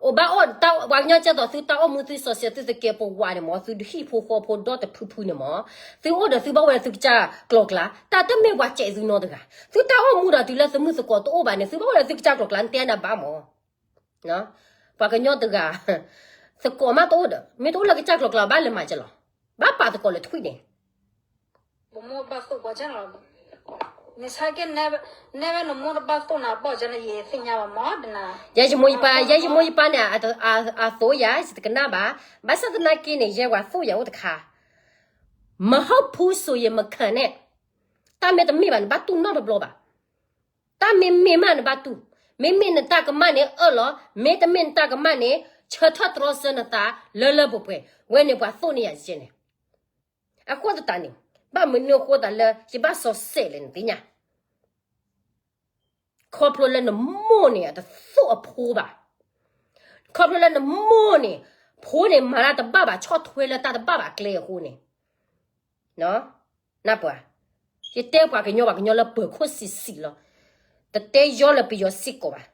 အိၣ်ဘၣ်အိၣ်တၢ်ပှၤကညီကဲသိးသုတၢ်အိၣ်မူသုစီၤစဲးသုသကဲးပဝးန့ၣ်မး, သုဟံၣ်ဖိဃီဖိဒီတဖုဖုန့ၣ်မး, သုအိၣ်ဒီးသုဘၣ်အိၣ်ဒီးသုကစၢ်ကျိၤကျါ, တၢ်တမ့ၢ်ပှၤစဲးသုနီတဂၤ, သုတၢ်အိၣ်မူဒီးတုၤလၢသမုၣ်သကိးတအိၣ်ဘၣ်န့ၣ် သုဘၣ်အိၣ်ဒီးသုကစၢ်ကျိၤကျါ နတဲနၤဘၣ်မး ပှၤကညီတဂၤ, သကိးမးတအိၣ်ဒီး မ့ၢ်တအိၣ်လၢကစၢ်ကျိၤကျါဘၣ်လဲၤမၤကလီၤ, ဘၣ်ပာ်သကိးလၢထွံၣ်န့ၣ်, ပမိၢ်ဘၣ်သိၣ်ပှၤကဲလီၤ, နဆါက့ နဲဝဲနမိၢ်တဘၣ်သိၣ်နၤဘၣ် ယဲယသ့ၣ်ညါဘၣ်မးဒနၤ, ယဲယမိၢ်ယပၢ်, ယဲယမိၢ်ယပၢ်န့ၣ် အသိၣ်ယၤ ယတကနၣ်ဘၣ်, ဘၣ်ဆၣ်သနာ်က့န့ၣ် ယဲပှၤသိၣ်ယၤအိၣ်တခါ, မဟီၣ်ဖူစိၤယမခၢၣ်န့ၣ်, တၢ်မ့ၢ်တမ့ၢ်ဘၣ် နဘၣ်တူၢ်နီတဘျီဘၣ် တၢ်မ့ၢ်မ့ၢ်မးနဘၣ်တူၢ်, မ့မ့ၢ်နတၢ်ကမၣ်န့ၣ်အၢၣ်လီၤ, မ့တမ့ၢ်နတၢ်ကမၣ်န့ၣ် ဆၢထၢၣ်တြီဆၢနသးလၢလၢပှဲၤပှဲၤ, ဝဲန့ၣ်ပှၤသိၣ်န့ၢ်ယၤကဲန့ၣ်, အဃိသတးန့ၣ်, ဘၣ်မနုၤအဃိသတးလၢ ယဘၣ်စီၤစဲးလဲၣ်နသ့ၣ်ညါ ခီဖျိလၢနမိၢ်န့ၣ် အတသိၣ်အဖိဘၣ်, ခီဖျိလၢနမိၢ်န့ၣ်, ဖိန့ၣ်မၤတၢ်တဘၣ်ဘၣ် ဆီၣ်ထွဲလၢတၢ်တဘၣ်ဘၣ်အကျဲအဃိန့ၣ်, နၢ်ပှၤ, ယတဲပှၤကညီ ပှၤကညီလၢပၢၤခိၣ်ဆံးဆံးလီၤ, တတဲယီလၢပယီၤစ့ၢ်ကီးဘၣ်,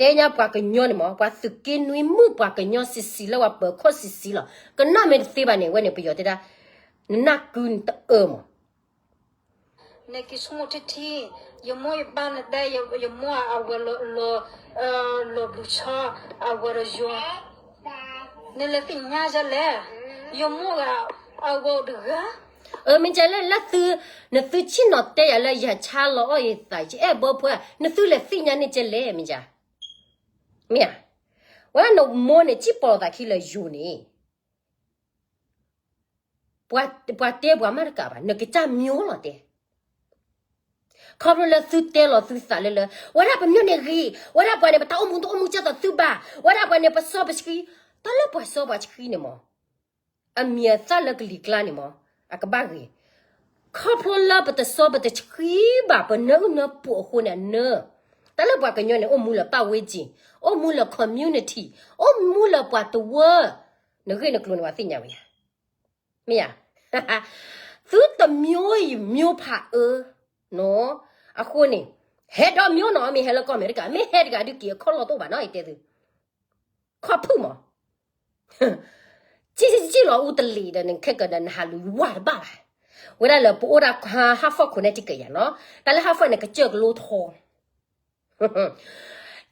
တဲညါပှၤကညီန့ၣ်မး ပှၤသုးက့နွံမုၣ်ပှၤကညီဆံးဆံးလၢပှၤပၢၤခိၣ်ဆံးဆံးလီၤ, ကနၣ်မ့ၢ်တသ့ဘၣ်န့ၣ် ဝဲန့ၣ်ပယီၤတဲဒၣ်, နနၢ်ကုနတအၢမး နက့ၤဆိကမိၣ်ထံထံ, ယမိၢ်ယပၢ်နတဲ, ယမိၢ်အဝဲၤလီၤ, လီၤဘျုးဆီ, အဝဲၤဒီးယိၤ, နလဲၤသ့ၣ်ညါယလဲၣ်, ယမိၢ်ဂၤ, အဝဲၤတဂၤ, အမ့ၢ်ကဲလၢလၢသု, နသုဆ့ၣ်နီၤတဲယၤလၢယဆါလီၤအီၣ်ယသး ယအဲၣ်ဘၢဖိဧါ, နသုလဲၤသ့ၣ်ညါန့ၢ်ကဲလဲၣ် မ့ၢ်ဧါ, မ့ၢ်ဧါ, ဝဲဒၣ်နမိၢ်န့ၣ် စံၣ်ပိာ်လိာ်သးခံလၢယိၤန့ၣ် ပှၤတဲပှၤမးတကးဘၣ် နကစၢ်မျိၤလီၤတဲ, ခီဖျိလၢသုတဲလီၤသုသးလၢလၢ ဝဲဒၣ်ပမျိၤန့ၣ်ဂ့ၤ, ဝဲဒၣ်ပှၤန့ၣ် ပတၢ်အိၣ်မူတအိၣ်မူကဲသိးသုဘၣ်, ဝဲဒၣ်ပှၤန့ၣ် ပစီပဆှံ, တၢ်လၢပှၤစီပှၤဆှံန့ၣ်မး, အမံၤအသၣ်လၢကလံၤကျါန့ၣ်မး, အကဘၣ်ဂ့ၤ, ခီဖျိလၢပတစီပတဆှံဘၣ် ပနၢအုၣ်နၢပှိၤအဃိန့ၣ် အနၢ တၢ်လၢပှၤကညီန့ၣ် အိၣ်မူလၢပၢ်ဝ့ၢ်ကံ, အိၣ်မူလၢ community, အိၣ်မူလၢပှၤတဝၢ, နဂ့ၢ်နကျိၤန့ၣ် ပှၤသ့ၣ်ညါဝဲယါ, မ့ၢ်ဧါ, သုတမျိၤအံၤမျိၤဖးအၢ, အဃိန့ၣ်, ဟဲဒီးမျိၤနီၤ မ့ၢ်ဟဲလၢကီၢ်အမဲရကၤ မ့ၢ်ဟဲတဂၤဒုးက့ၤအခီၣ်လီၢ်တအိၣ်ဘၣ်နီၤ ယတဲသု, ခီၣ်ဖုၣ်မး ကံၣ်လီၤအူတလံာ်ဒီး နခဲကဒီးနဟးလူၤဝါတဘၣ်ဘၣ်, ဝဲဒၣ်လၢပအိၣ်ဒၣ် Hartford Connecticut ယါနီၤ, တၢ်လၢ Hartford န့ၣ် ကစၢၢ်ကလိထီ,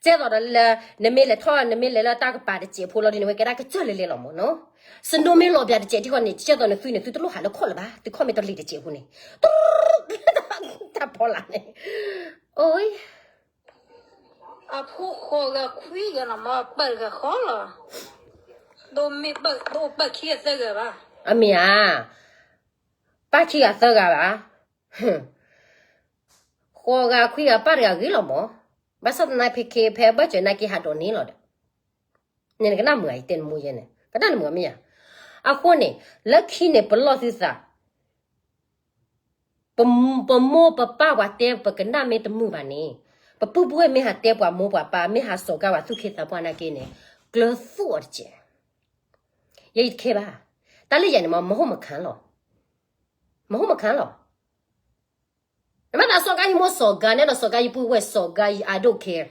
ကဲသိးဒီးလၢ နမ့ၢ်လဲၤထီၣ် နမ့ၢ်လဲၤလၢတၢ်ကပၤတစဲးဖိလီၤဒ်န့ၣ် ဝဲကဲဒၣ်ကစၢၢ်လဲၤလဲၤလီၤမးနီၤ, စနိမ့ၢ်လီၤပၠးတစဲးထံဃီန့ၣ် ကဲသိးနသုန့ၣ် သုတလိၣ်ဟးလၢခီၣ်လၢၤဘၣ်, သုခီၣ်မ့ၢ်တလံာ်တစဲးဖိန့ၣ်, တၢ်ဖီလာ်န့ၣ်, အိ အဖိဃိးဂၤခွံဂၤန့ၣ်မး ပၢ်တဂၤဃီလီၤ, တအိၣ်ပၢ်ခံဂၤသၢဂၤဘၣ်, အမ့ၢ်ဧါ, ပၢ်ခံဂၤသၢဂၤဘၣ်, ဃိးဂၤခွံဂၤပၢ်တဂၤဂ့ၤလီၤမး, ဘၣ်ဆၣ်သနာ်က့ဖဲဘၢၣ်စၢၤနာ်က့ဟးဒိးန့ၢ်လီၤဒီး, န့ၣ်နကနၣ်မုာ်ဧါ ယတဲနမိၢ်ယဲန့ၣ် ကနၣ်နမုာ်မ့ၢ်ဧါ, အဃိန့ၣ် လၢခံန့ၣ် ပလီၢ်သုသး ပမိၢ်ပပၢ်ပှၤတဲပကနၣ်မ့ၢ်တမုာ်ဘၣ်န့ၣ်, ပပုၢ်ပဝဲၢ်မ့ၢ်ဟးတဲပှၤမိၢ်ပှၤပၢ် မ့ၢ်ဟးစိာ်ကါပှၤသူၣ်က့သးပှၢ်နာ်က့န့ၣ်, ကျၢၤသူၣ်အီၤတက့ၢ်. ယဲယတခဲဘၣ်. တၢ်လၢယၤန့ၣ်မ့ၢ် မဟုတ်မခံလီၤ. မဟုတ်မခံလီၤ. နမ့ၢ်သးစိာ်ကါယမိၢ်စိာ်ကါ, နအဲၣ်ဒိးစိာ်ကါယပုၢ်ဝဲၢ်စိာ်ကါ, I don't care.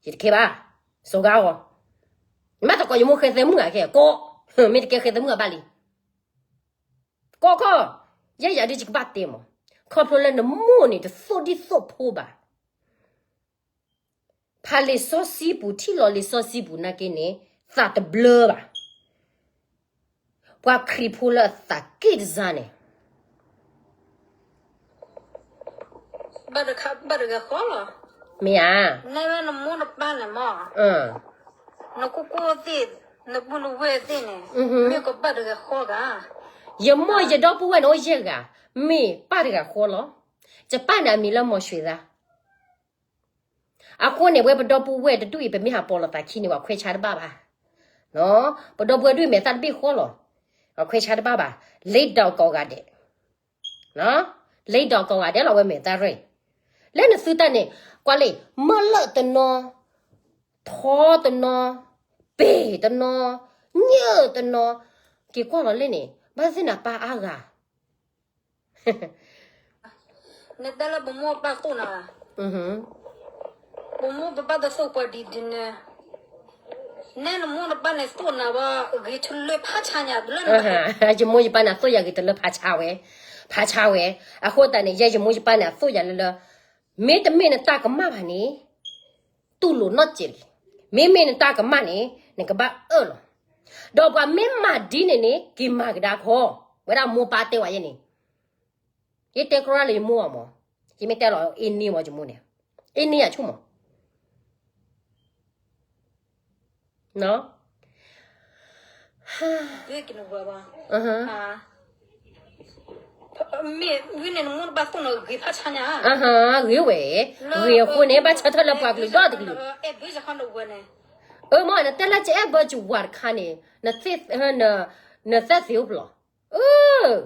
ယတခဲဘၣ်. စိာ်ကါအီၤ, နမ့ၢ်သးကိးယမိၢ်ဃဲသဲမုၣ်ဧါ, ကဲကိး, မ့ၢ်တကဲဃဲသဲမုၣ်အဘၣ်လံ. ကိးခီ, ယဲယၤဒုးယကဘၣ်တဲမး, ခီဖျိလၢနမိၢ်န့ၣ် တသိၣ်ဒံၣ်သိၣ်ဖိဘၣ်. ဖးလံာ်စီဆှံပူၤ ထံၣ်လီၤလံာ်စီဆှံပူၤနာ်က့န့ၣ် သးတဘျၢဘၣ်. ပှၤခရံာ်ဖိလၢအသးက့ၣ်တစၢ်န့ၣ် ဘၣ်တဂၤဃီလီၤ. မ့ၢ်ဧါ. နဝဲနမိၢ်နပၢ်န့ၣ်မး, နကိၢ်ကိၢ်သ့ၣ်, နပုၢ်နဝဲၢ်သ့ၣ်န့ၣ်, မ့ၢ်ကဘၣ်တဂၤဃီဂၤ. ယမိၢ်ယဒီပုၢ်ဝဲၢ်န့ၣ်အိၣ်ယဲၢ်ဂၤ, မ့ၢ်ပၢ်တဂၤဃီလီၤ. ယပၢ်န့ၣ်အမံၤလၢ မောင်ရွှေသန်း. အဃိန့ၣ် ဝဲပဒီပုၢ်ဝဲၢ်တဒူၣ်အံၤ ပမ့ၢ်ဟးပိာ်လိာ်သးခံန့ၣ် ပှၤခွဲးဆါတဘၣ်ဘၣ်. ပဒီပုၢ်ဝဲၢ်ဒူၣ်အံၤ မဲာ်သၣ်တဘ့ၣ်ဃီလီၤ. ပှၤခွဲးဆါတဘၣ်ဘၣ်. လ့ဒီးကိးဂၤဒဲး, လ့ဒီးကိးဂၤဒဲးလီၤ ဝဲမဲာ်သၣ်ရ့ၣ်. လၢနသုတၢ်န့ၣ် ကွၢ်လံ, မၢလၢာ်တနီၤ, ထီတနီၤ, ပ့ၢ်တနီၤ, ညၢၣ်တနီၤ, က့ၤကွၢ်လီၤလၢန့ၣ် ဘၣ်သ့ၣ်နၤပၢ်အါဂၤ နတဲလၢပမိၢ်ပၢ်သိၣ်နၤ, ပမိၢ်ပပၢ်တသိၣ်ပှၤဒ်ဒ်န့ၣ်, နဲနမိၢ်နပၢ်န့ၣ်သိၣ်နၤဝဲ ဂ့ၤတလၢဖးဆါညါ, ယမိၢ်ယပၢ်န့ၣ်သိၣ်ယၤဂ့ၤတလၢဖးဆါဝဲ, ဖးဆါဝဲ. အဃိသတးန့ၣ် ယဲယမိၢ်ယပၢ်န့ၣ် အသိၣ်ယၤလၢလၢ, မ့တမ့ၢ်နတၢ်ကမၣ်ဘၣ်န့ၣ် တူၢ်လိာ်နီၢ်စဲးလံ. မ့မ့ၢ်နတၢ်ကမၣ်န့ၣ် နကဘၣ်အၢၣ်လီၤ. ဒီးပှၤမ့ၢ်မၤဒ်န့ၣ်န့ၣ် က့ၤမၤကဒါခီ, ဝဲဒၣ်မိၢ်ပၢ်တဲဝဲယဲန့ၣ်, ယတဲကြၢးလၢယမိၢ်အီၤမး, ယမ့ၢ်တဲလီၤအ့န့ၢ်မးယမိၢ်န့ၣ်, အ့န့ၢ်ယၤဆိကမိၣ် ဂ့ၤဝဲ, ဂ့ၤအဃိန့ၣ် ဘၣ်ဆၢထၢၣ်လၢပှၤကလုာ်ဒီတကလုာ်, အၢမး နတဲလၢကအဲၣ်ဘၢကဝၤတခါန့ၣ်, နသဲသ့အိၣ်ဖျိး, အၢ,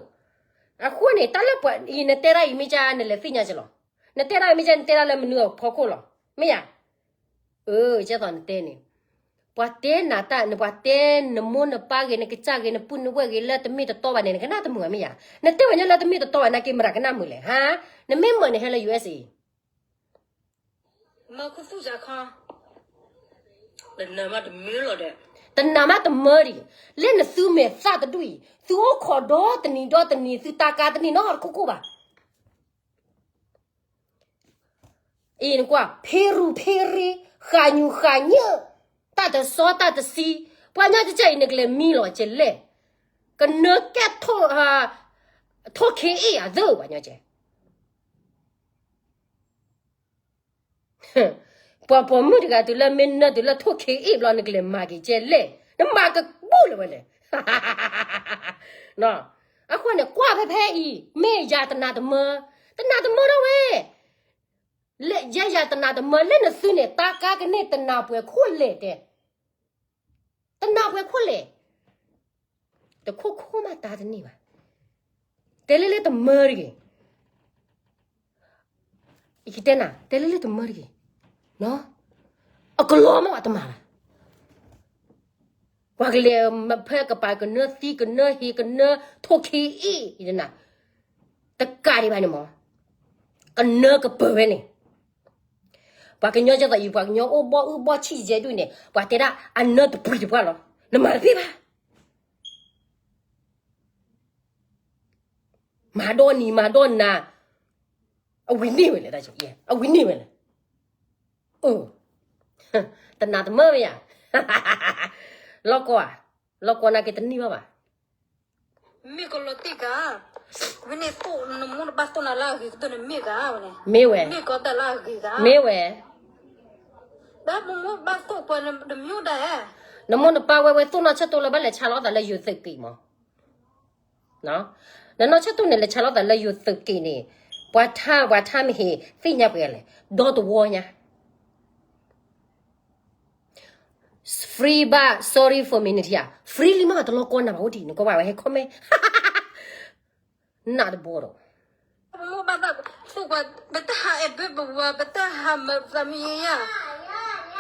အဃိန့ၣ် တၢ်လၢပှၤအံၤ နတဲဒၣ်အံၤမ့ၢ်ကနလဲၤသ့ၣ်ညါကလီၤ, နတဲဒၣ်အံၤမ့ၢ်ကနတဲဒၣ်လၢမနုၤအဖီခိၣ်လီၤ, မ့ၢ်ယၤ အၢ ကဲသိးနတဲန့ၣ်, ပှၤတဲနၤတၢ် နပှၤတဲနမိၢ်နပၢ်ဂ့ၤ နကစၢ်ဂ့ၤ နပုၢ်နဝဲၢ်ဂ့ၤ လၢတမ့ၢ်တတီဘၣ်န့ၣ် နကနၣ်တမုာ်မ့ၢ်ယၤ, နတဲဝဲညီလၢတမ့ၢ်တတီဘၣ် နာ်က့မတၤကနၣ်မုာ်လဲၣ်, ဟါ, နမ့ၢ်မုာ်န့ၣ်ဟဲလၢ ယူၢ်အ့းအ့း, တနာ်မးတမၢဒံး, လၢနသုမဲာ်သၣ်တဒူၣ်အံၤ သုအိၣ်ခိးဒီတနံၤဒီတနံၤ သုတၢ်ကါတနံၤနီတခိၣ်ခိၣ်ဘၣ် အံၤနကွၢ် ဖ့ရူၤဖ့ရ့, ဃာ်ညူၤဃာ်ညၢၣ်, တၢ်တစီတၢ်တဆှံ, ပှၤညီကစၢ်အံၤ နကလဲၤမံလီၤကလဲၣ်, ကနၢကဲ ထိၣ်ခ့အ့ၣ်အသၢ ပှၤညီကဲ ပှၤပိာ်မုၣ်တဂၤတုၤလၢမ့ၢ်နၢတုၤလၢထိၣ်ခ့အ့ၣ်ဘျီ နကလဲၤမၤက့ၤကဲလဲၣ်, နမၤကဘူၣ်လၢၤဝဲလဲၣ် အဃိန့ၣ် ကွၢ်ဖဲဖဲအံၤ မ့ၢ်ယၤတနာ်တမၢ, တနာ်တမၢဒၣ်ဝဲ, လၢယဲယၤတနာ်တမၢ လၢနသုန့ၣ် တၢ်ကါကန့ၢ်တနာ်ပှဲၤခိၣ်လဲၣ်တဲ, တနာ်ပှဲၤခိၣ်လဲၣ်, တခိၣ်ခိၣ်မးတၢ်တန့ၢ်ဘၣ်, တဲလၢလၢတမၢတဂ့ၤ ယကတဲနၤ တဲလၢလၢတမၢတဂ့ၤ, အကလီမးဝဲတမၤဘၣ်, ပှၤကလဲၤဖဲကပၤကနၢသံကနၢဟ့ကနၢထိၣ်ခ့အ့ၣ် တကးဒံးဘၣ်န့ၣ်မး, ကနၢကပၢၤဝဲန့ၣ်, ပှၤကညီကဲသိးအံၤ ပှၤကညီအိၣ်ဘီၣ်အုၣ်ဘီၣ်ဆံၣ်ယဲဒူၣ်န့ၣ် ပှၤတဲဒၣ်အနၢတပှံၤတပှၢ်လီၤ, နမၤတသ့ဘၣ် မၤဒီနံၤမၤဒီနၤ, အဝံၤန့ၢ်ဝဲလဲၣ်, အဝံၤန့ၢ်ဝဲလဲၣ်, တနာ်တမၢမ့ၢ်ယၤ, လီၢ်ကီၢ်ဧါ, လီၢ်ကီၢ်နာ်က့တန့ၢ်ဘၣ်ဘၣ်, မ့ၢ်ကလီၤတံၢ်ကါ, ဝဲန့ၣ်သိၣ်နမိၢ်နပၢ်သိၣ်နၤလၢအဂ့ၤကတၢၢ်န့ၣ်မ့ၢ်ကါ, မ့ၢ်ဝဲ, မ့ၢ်ကီတၢ်လၢအဂ့ၤကါ, မ့ၢ်ဝဲ, ဘၣ်ပမိၢ်ပၢ်သိၣ်ပှၤတမံၤဒၣ်, နမိၢ်နပၢ်ဝဲဝဲသိၣ်နီၢ်ဆၢၣ်တိၢ်လၢဘၣ်လဲၤဆါလီၤသးလၢယိၤသုးက့ၤမး နနီၢ်ဆၢၣ်တိၢ်န့ၣ် လဲၤဆါလီၤသးလၢယိၤသုးက့ၤန့ၣ်, ပှၤထါ ပှၤထါမ့ၢ်ဟ့ၣ်သ့ၣ်ညါပှဲၤလဲၣ်, ဒီတဝီညါ, free ဘၣ် sorry for me နထံၣ်ဧါ, free လံမ့ၢ်တလီၢ်ကီၢ်နၤဘၣ်အိၣ်ဒံး နကွၢ်ဘၣ်ဝဲဟဲ comment နးတဘီဒီး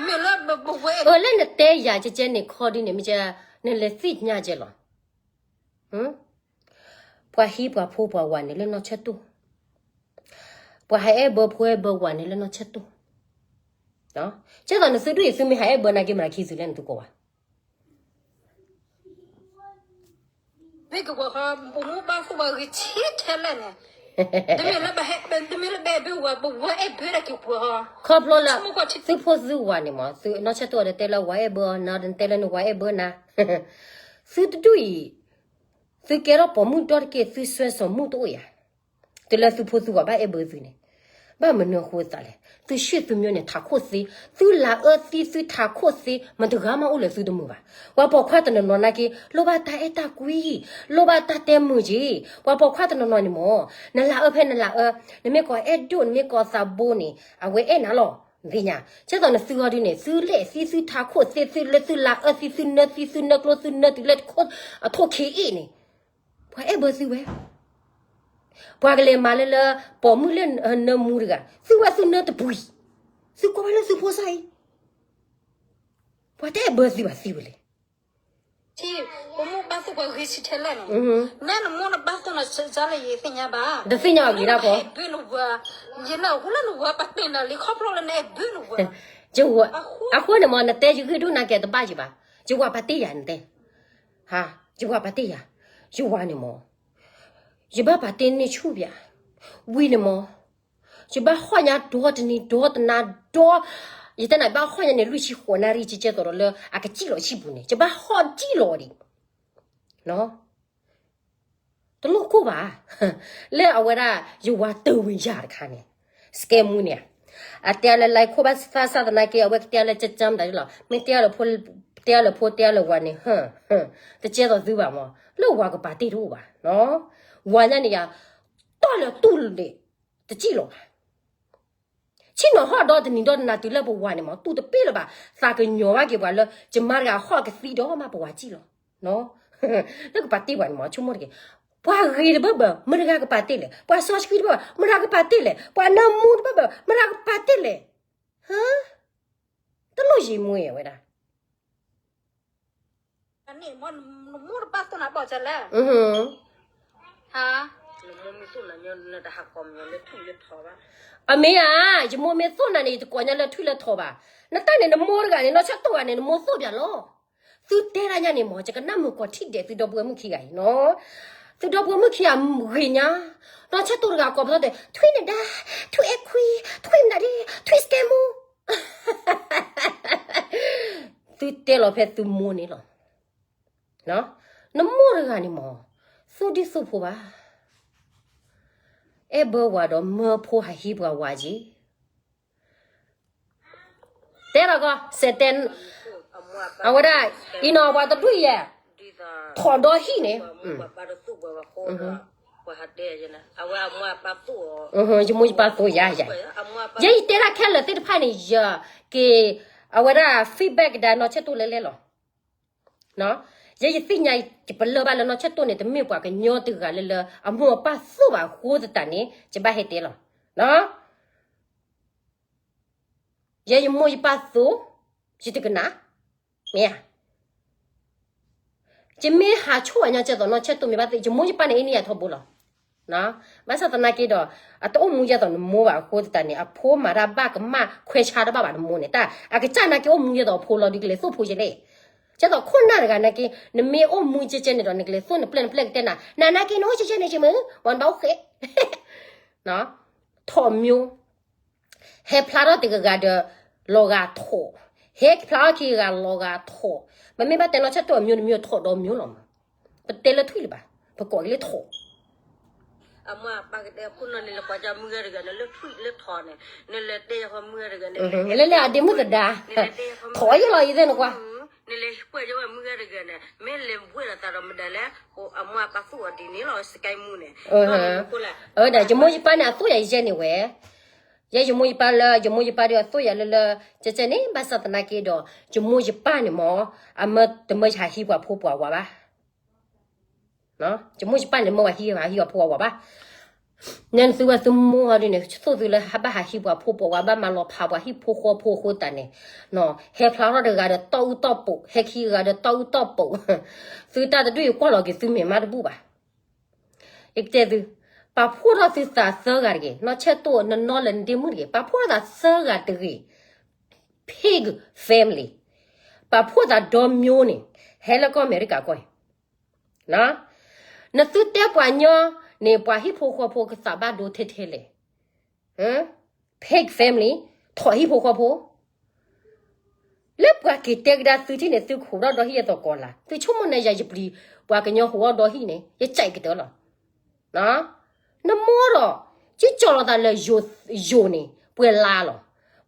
အၢ လၢနတဲယၤကဲကဲန့ၣ် ခီဒ်န့ၣ် မ့ၢ်ကဲ နလဲၤသ့ၣ်ညါကဲလီၤ. ပှၤဟံးပှၤဖိပှၤဝၤန့ၣ်လၢနီၢ်ဆၢၣ်တိၢ်, ပှၤဟးအဲၣ်ဘၢဖိအဲၣ်ဘၢဝၤန့ၣ်လၢနီၢ်ဆၢၣ်တိၢ်, ကဲသိးနသုဒူၣ်အံၤ သုမ့ၢ်ဟးအဲၣ်ဘၢနာ်က့ မတၤခံသုလဲၣ် နသုကိးဝဲ မ့ၢ်ကဝီၤဃီ ပမိၢ်ပၢ်သိၣ်ဝဲဂ့ၤဆံထဲလဲၣ်န့ၣ်, တမ့ၢ်လၢဘၣ်ဟဲ တမ့ၢ်လၢဘၣ်ဟဲဘၣ်ဝဲ ပဝဲအဲၣ်ဘၢဒၣ်က့ၤပှၤဃီ, ခီဖျိလၢ သုဖိသုဝၤန့ၣ်မး သုနီၢ်ဆၢၣ်တိၢ်အီၤဒီးတဲလၢဝၤအဲၣ်ဘၢအီၤနၤ ဒီးနတဲလၢနဝၤအဲၣ်ဘၢနၤ, သုတဒူၣ်အံၤ သုကဲထီၣ်ပိာ်မုၣ်ဒီတက့ၢ် သုစွဲစီၤမုၣ်တအိၣ်ဧါ. တုၤလၢသုဖိသုဝၤဘၣ်အဲၣ်ဘၢသုန့ၣ်, ဘၣ်မနုၤအဃိသးလဲၣ်. သုဆံၣ်သုမၠိန့ၣ် ထးခိၣ်သ့, သုလၤအၢသံသုထးခိၣ်သ့, မတဂၤမးအိၣ်လၢသုတမုာ်ဘၣ်. ပှၤပိာ်ခွါတနီၤနီၤနာ်က့ လိၣ်ဘၣ်တၢ်အဲၣ်တၢ်ကွံ, လိၣ်ဘၣ်တၢ်တဲမုာ်က့ၤ. ပှၤပိာ်ခွါတနီၤနီၤန့ၣ်မး နလၤအၢဖဲနလၤအၢ, နမ့ၢ်ကိးအဲၣ်ဒိၣ် နမ့ၢ်ကိးသးဘိန့ၣ် အဝဲအဲၣ်နၤလီၤ. သ့ၣ်ညါ, ကဲသိးနသုဂီၢ်ဒုန့ၣ် သုလဲၣ်သံ သုထးခိၣ်သ့ သုလၢသုလၤအၢသံ သုနၢသံ သုနၢကျိ သုနၢတုၤလၢအထိၣ်ခံအ့ၣ်န့ၣ်, ပှၤအဲၣ်ဘၢသုဝဲ. ပှၤကလဲၤမၤလၢလၢ ပိာ်မုၣ်လၢနၢမူတဂၤ, သုဝဲသုနၢတပှံၤ, သုကိးဝဲလၢသုဖိစၢ်အံၤ, ပှၤတအဲၣ်ဘၢသုဘၣ်သံဝဲလဲၣ်. ပမိၢ်ဘၣ်သိၣ်ပှၤဂ့ၤဆံးထဲလဲၣ်န့ၣ်, မ့ၢ်နမိၢ်နဘၣ်သိၣ်နၤစၢ်လၢယသ့ၣ်ညါဘၣ်, တသ့ၣ်ညါအဂ့ၢ်ဒၣ်ကီ, ယနၢ်ဟူလၢနဝၤပာ်တ့ၢ်နၤလံခီဖျိလၢနအဲၣ်ဘၢနဝၤ, အဃိန့ၣ်မ့ၢ် နတဲယဂ့ၢ်ဒိၣ်နာ်က့တဘၣ်ယၤဘၣ်, ယဝၤပာ်တ့ၢ်ယၤနတဲ, ယဝၤပာ်တ့ၢ်ယၤ, ယဝၤန့ၣ်မ့ၢ်, ယဘၣ်ပာ်တ့ၢ်န့ၢ်ဆူၣ်ဘၣ်, ဝံၤန့ၣ်မ့ၢ် ယဘၣ်ဟီၣ်ညါဒီတနံၤဒီတနၤဒီ, ယတဲနၤဘၣ်ဟီၣ်ညါန့ၣ် လွံၢ်ဆံဃိးနၣ်ရံၣ် ကကဲသိးဒီးလၢအကစံၣ်လီၤဆံပူၤန့ၣ် ယဘၣ်ဟီၣ်ဒံၣ်လီၤဒံး, တလိၣ်ကိၢ်ဘၣ်, လၢအဝဲဒၣ် ယဝၤတဝံၤယၤတခါန့ၣ်, စကဲမူန့ၣ်, အတဲလၢ like ခိၣ်ဘၣ်သးစၢ်သနာ်က့ အဝဲကတဲလၢကၠၢၢ်မတၤဒ်လီၤ မ့ၢ်တဲလၢဖိ တဲလၢဝၤန့ၣ်, တကဲသိးသုဘၣ်မ့ၢ် လၢဝၤကပာ်တ့ၢ်တအိၣ်ဘၣ်, ဝၤညါန့ၣ်ယၤ, တီၢ်လၢတူၢ်လၢ် တစံၣ်လီၤဘၣ် ဆ့ၣ်နီၤဟီၣ်ဒီတနံၤဒီတနၤတုၤလၢပဝၤန့ၣ်မ့ၢ် တူၢ်တပ့ၢ်လၢၤဘၣ်, သးကညီၤဘၣ်က့ၤပှၤလၢ ယမါတဂၤဟီၣ်ကသံဒီးမးပဝၤစံၣ်လီၤ, လၢကပာ်တ့ၢ်ပှၤန့ၣ်မ့ၢ် ဆိကမိၣ်တက့ၢ်, ပှၤဂ့ၤတဘၣ်ဘၣ် မတၤတဂၤကပာ်တ့ၢ်လဲၣ်, ပှၤစီဆှံတဘၣ်ဘၣ် မတၤကပာ်တ့ၢ်လဲၣ်, ပှၤနၢမူတဘၣ်ဘၣ် မတၤကပာ်တ့ၢ်လဲၣ်, တလိၣ်ယံၤမူဝဲဒၣ် အမ့ၢ်ဧါ, ယမိၢ်မ့ၢ်သိၣ်နၤန့ၣ် ယတကိးညီလၢထွံၣ်လၢထိးဘၣ်. နတၢ်န့ၣ် နမိၢ်တဂၤန့ၣ် နီၢ်ဆၢၣ်တိၢ်ဂၤန့ၣ် နမိၢ်သိၣ်ပၠးလီၤ. သုတဲဒၣ်ညါန့ၣ်မ့ၢ် ယကနၣ်မုာ်ကိးထံၣ်ဒဲး သုဒီပုၢ်ဝဲၢ်မုၣ်ခံဂၤအံၤနီၤ. သုဒီပုၢ်ဝဲၢ်မုၣ်ခံဂၤဂ့ၤညါ, နီၢ်ဆၢၣ်တိၢ်တဂၤကိးပသီတဲ ထွံၣ်နဒါ, ထွံၣ်အဲၣ်ခွံ, ထွံၣ်မနုၤဒ့, ထွံၣ်စကဲမူ သုတဲလီၤဖဲသုမိၢ်န့ၣ်လီၤ. နမိၢ်တဂၤန့ၣ်မ့ၢ် သိၣ်ဒံၣ်သိၣ်ဖိဘၣ်. အဲၣ်ဘၢဝၤဒီးမၢဖိဟးဟံးပှၤဝၤက့ၤ. တဲလီၤကီး စဲးတဲ, အဝဲဒၣ် အံၤနီၤ ပှၤတဒူၣ်ယဲၢ် ထိးဒီဟံၣ်န့ၣ် ယမိၢ်ယပၢ်သိၣ်ယၤယၤ, ယဲယတဲဒၣ်ခဲလၢာ်သ့ၣ်တဖၣ်န့ၣ် ယက့ၤ အဝဲဒၣ် feedback ကဒါနီၢ်ဆၢၣ်တိၢ်လဲလဲလီၤ. ယဲယသ့ၣ်ညါ ယပလၢၢ်ဘၣ်လၢနီၢ်ဆၢၣ်တိၢ်န့ၣ် တမ့ၢ်ပှၤကညီတဂၤလၢလၢ အမိၢ်အပၢ်သိၣ်ဘၣ်အဃိသတးန့ၣ် ယဘၣ်ဟဲတဲလီၤ. ယဲယမိၢ်ယပၢ်သိၣ် ယတကနၣ် မ့ၢ်ဧါ. ယမ့ၢ်ဟးဆိၣ်အညီကဲသိးနီၢ်ဆၢၣ်တိၢ်မ့ၢ်ဘၣ်သ့ၣ် ယမိၢ်ယပၢ်န့ၣ် အ့ၣ်န့ၢ်ယၤထီဘိလီၤ. ဘၣ်ဆၣ်သနာ်က့ဒီး အတအိၣ်မူယဲသိးနမိၢ်ဘၣ်အဃိသတးန့ၣ် အဖိမၤတၢ်ဘၣ်ကမၣ်ခွဲးဆါတဘၣ်ဘၣ်နမိၢ်န့ၣ် တၢ်အကစၢ်နာ်က့အိၣ်မူယဲသိးအဖိလီၤဒုးကလဲၤသိၣ်ဖိယဲလဲၣ်. ကဲသိးခိၣ်နၢ်တဂၤနာ်က့ နမ့ၢ်အိၣ်မူကဲကဲန့ၣ်ဒီး နကလဲၤသိၣ်နပျဲၢ်နပျဲၢ်ကတဲနၤ နၤနာ်က့နအိၣ်ကဲကဲန့ၣ်က့မုၢ် မ့ၢ်နဘၣ်အိၣ်ဃဲ ထိးမျိုး ဟဲဖျါထီၣ်တဂၤဂၤဒီး လီၤဂာ်ထိး, ဟဲဖျါထီၣ်ခံဂၤဂၤလီၤဂာ်ထိး, ပမ့ၢ်ဘၣ်တဲနီၢ်ဆၢၣ်တိၢ်အမျိုးတမျိုး ထိးဒီးမျိုးလီၤမး, ပတဲလၢထွံၣ်လၢၤဘၣ်, ပကိးက့ၤလၢထိး အမ့ၢ်ပၢ်ကတဲခိၣ်နၢ်န့ၣ် လဲၤကွၢ်ကမုၢ်ဂၤတဂၤန့ၣ် လၢထွံၣ်လၢထိးန့ၣ် နလဲၤတဲယၤဃီမုၢ်ဂၤတဂၤန့ၣ် လဲၤလဲၤအဒ့မုၣ်သဒါ, ထိးယဲလီၤယသ့ၣ်နကွၢ် နလဲၤကွၢ်ကမုၢ်ဂၤတဂၤန့ၣ် မ့ၢ်လဲၤဘှဲၣ်ဒီးသးဒီးမတၤလဲၣ်, အမ့ၢ်ပၢ်သိၣ်အီၤဒ်န့ၣ်လီၤ စကဲမူန့ၣ် အဝဲဒၣ် ယမိၢ်ယပၢ်န့ၣ် အသိၣ်ယၤယဲန့ၣ်ဝဲ ယဲယမိၢ်ယပၢ်လၢ ယမိၢ်ယပၢ်ဒီးအသိၣ်ယၤလၢလၢ ကဲကဲန့ၣ် ဘၣ်ဆၣ်သနာ်က့ဒီး ယမိၢ်ယပၢ်န့ၣ်မ့ၢ် အမၢတမၢဟးဟံးပှၤဖိပှၤဝၤဘၣ်. ယမိၢ်ယပၢ်န့ၣ် မၢဝဲဟံးဟးဟံးပှၤဖိပှၤဝၤဘၣ်. နဲနသုဝဲသုမိၢ်ဟီဒ်န့ၣ် သိၣ်သုလၢဘၣ်ဟးဟံးပှၤဖိပှၤဝၤ ဘၣ်မၤလီၤဖးပှၤဟံၣ်ဖိဃီဖိအဃိသတးန့ၣ် ဟဲဖျါထီၣ်တဂၤဒီးတီၢ်အုၣ်တီၢ်ပိာ် ဟဲခံဂၤဒီးတီၢ်အုၣ်တီၢ်ပိာ် သုတၢ်တဒူၣ်အံၤကွၢ်လီၤက့ၤသုမဲာ်မးတဘူၣ်ဘၣ်. ယကတဲသု, ပာ်ဖှိၣ်ထီၣ်သုသးသၢဂၤတဂ့ၤ, နီၢ်ဆဲၣ်တိၢ်နနီၢ်လၢနဒ့မုၣ်တဂ့ၤ, ပာ်ဖှိၣ်ထီၣ်သးသၢဂၤတဂ့ၤ, pig family, ပာ်ဖှိၣ်သးဒီမျိုးန့ၣ် ဟဲလၢကီၢ်အမဲရကၤကီၢ်အံၤ, နသုတဲပှၤညီန့ၣ် ပှၤဟံၣ်ဖိဃီဖိကသးဘၣ်ဒိထဲထဲလဲၣ် pig family, ထိးဟံၣ်ဖိဃီဖိ, လၢပှၤက့ၤတဲကဒါသုထံၣ်န့ၣ် သုကဟူးထီၣ်ဒီဟံၣ်အသိးကီးလၢ်, သုဆိကမိၣ်န့ၣ် ယၤယပျံၤ ပှၤကညီဟူးထီၣ်ဒီဟံၣ်န့ၣ် ယကဲကတၢၢ်လီၤ. နမိၢ်ဒီး ကၠီကၠီလီၤသးလၢယိာ်န့ၣ် ပှဲၤလါလီၤ.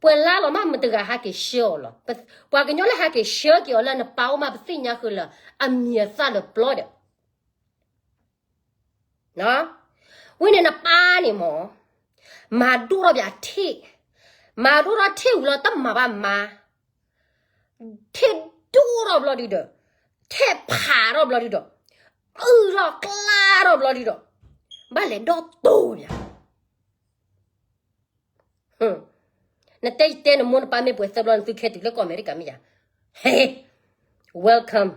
ပှဲၤလါလီၤမး မတဂၤဟးက့ၤဆှၢအီၤလီၤ. ပှၤကညီလၢဟးက့ၤဆှၢက့ၤအီၤလၢနပၢ်အိၣ်မး ပသ့ၣ်ညါဃုာ်လၢ အမံၤအသၣ်လၢပျီဒီး ဝံၤန့ၣ်နပၢ်န့ၣ်မ့ၢ် မၤဒိၣ်ထီၣ်ပှၤထံၣ်, မၤဒိၣ်ထီၣ်ထံၣ်ဝံၤလီၤ တမၤဘၣ်မၤ, ထံၣ်ဒိၣ်ထီၣ်ဘျီဒုဒီး, ထဲးဖးထီၣ်ဘျီဒုဒီး, အုၣ်လီၤကျါထီၣ်ဘျီဒုဒီး, ဘၣ်လဲၤဒီတိၢ်ယၤ. နတဲတဲနမိၢ်နပၢ်မ့ၢ်ပှဲၤသၢဘျီ နသုခဲတုၤလၢကီၢ်အမဲရကၤမ့ၢ်ယၤ. ဟဲ, welcome.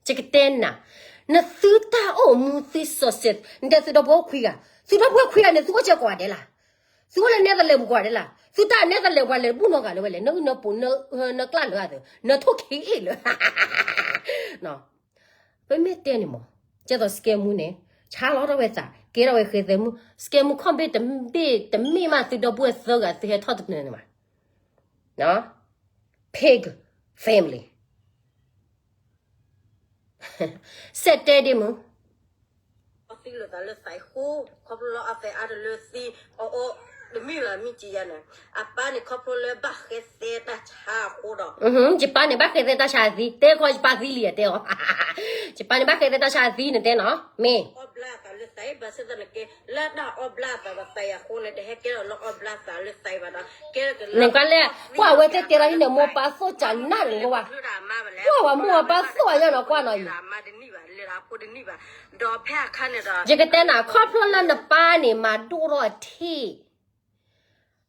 ယကတဲနၤ, နသုတၢ်အိၣ်မူသုစီၤစဲး, နတဲသုဒီပုၢ်ဝဲၢ်ခွံဂၤ, သုဒီပုၢ်ဝဲၢ်ခွံဂၤန့ၣ် သုအိၣ်ကဲကိးဂၤဒဲးလၢ်, သုအိၣ်လၢနဲသလဲးပူၤကိးဂၤဒဲးလၢ်, သုတၢ်နဲသလဲးပှၤလဲၤဘူၣ်နီၢ်ဂၤလၢၤဝဲလဲၣ်, နအုၣ်နပူၤ နကျၢ်လၢအသး, နထိၣ်ခံအ့ၣ်လၢၤ ပမ့ၢ်တဲန့ၣ်မး, ကဲသိးစကဲမူန့ၣ်, ဆါလီၤထီၣ်ဝဲသး, ကဲထီၣ်ဝဲဃဲသဲမူ, စကဲမူခီၣ်ဘ့ၣ်တဘ့ၣ်တမ့ၢ်မး သုဒီပုၢ်ဝဲၢ်သၢဂၤ သုဟဲထီၣ်တနၢၤန့ၣ်မး. Pig family. စဲးတဲဒ့မုၢ် သံလၢသးလၢသးအဃိ, ခီဖျိလၢအသးအါတလၢသံ, အအီၣ်, တမ့ၢ်လၢမ့ၢ်ကယၤန့ၣ်, အပၢ်န့ၣ်ခီဖျိလၢဘၣ်ဃဲသဲတၢ်ဆါအဃိဒီး, ယပၢ်န့ၣ်ဘၣ်ဃဲသဲတၢ်ဆါသံ, တဲခီယပၢ်သံလံဧါတဲအီၤ, ယပၢ်န့ၣ်ဘၣ်ဃဲသဲတၢ်ဆါသံ နတဲနီၤ, မ့ၢ် အီၣ်ဘျါသးလၢသးအံၤ ဘၣ်ဆၣ်သနာ်က့ လၢတၢ်အီၣ်ဘျါသးဒီးသးအံၤအဃိန့ၣ် တဟဲကဲထီၣ်လၢအီၣ်ဘျါသးလၢသးအံၤဘၣ်ဒီး ကဲထီၣ်က့ၤလၢ နကွၢ်လဲၣ်, ကွၢ်ဝဲသ့ၣ်တဲလီၤဟံၣ်န့ၣ် မိၢ်ပၢ်သိၣ်ကနၣ်န့ၣ်လီၤဝဲ, ကွၢ်ဝဲမိၢ်ပၢ်သိၣ်အညါနီၤ ကွၢ်နီၤအံၤ, ယကတဲနၤ ခီဖျိလၢနပၢ်န့ၣ် မၤဒိၣ်ထီၣ်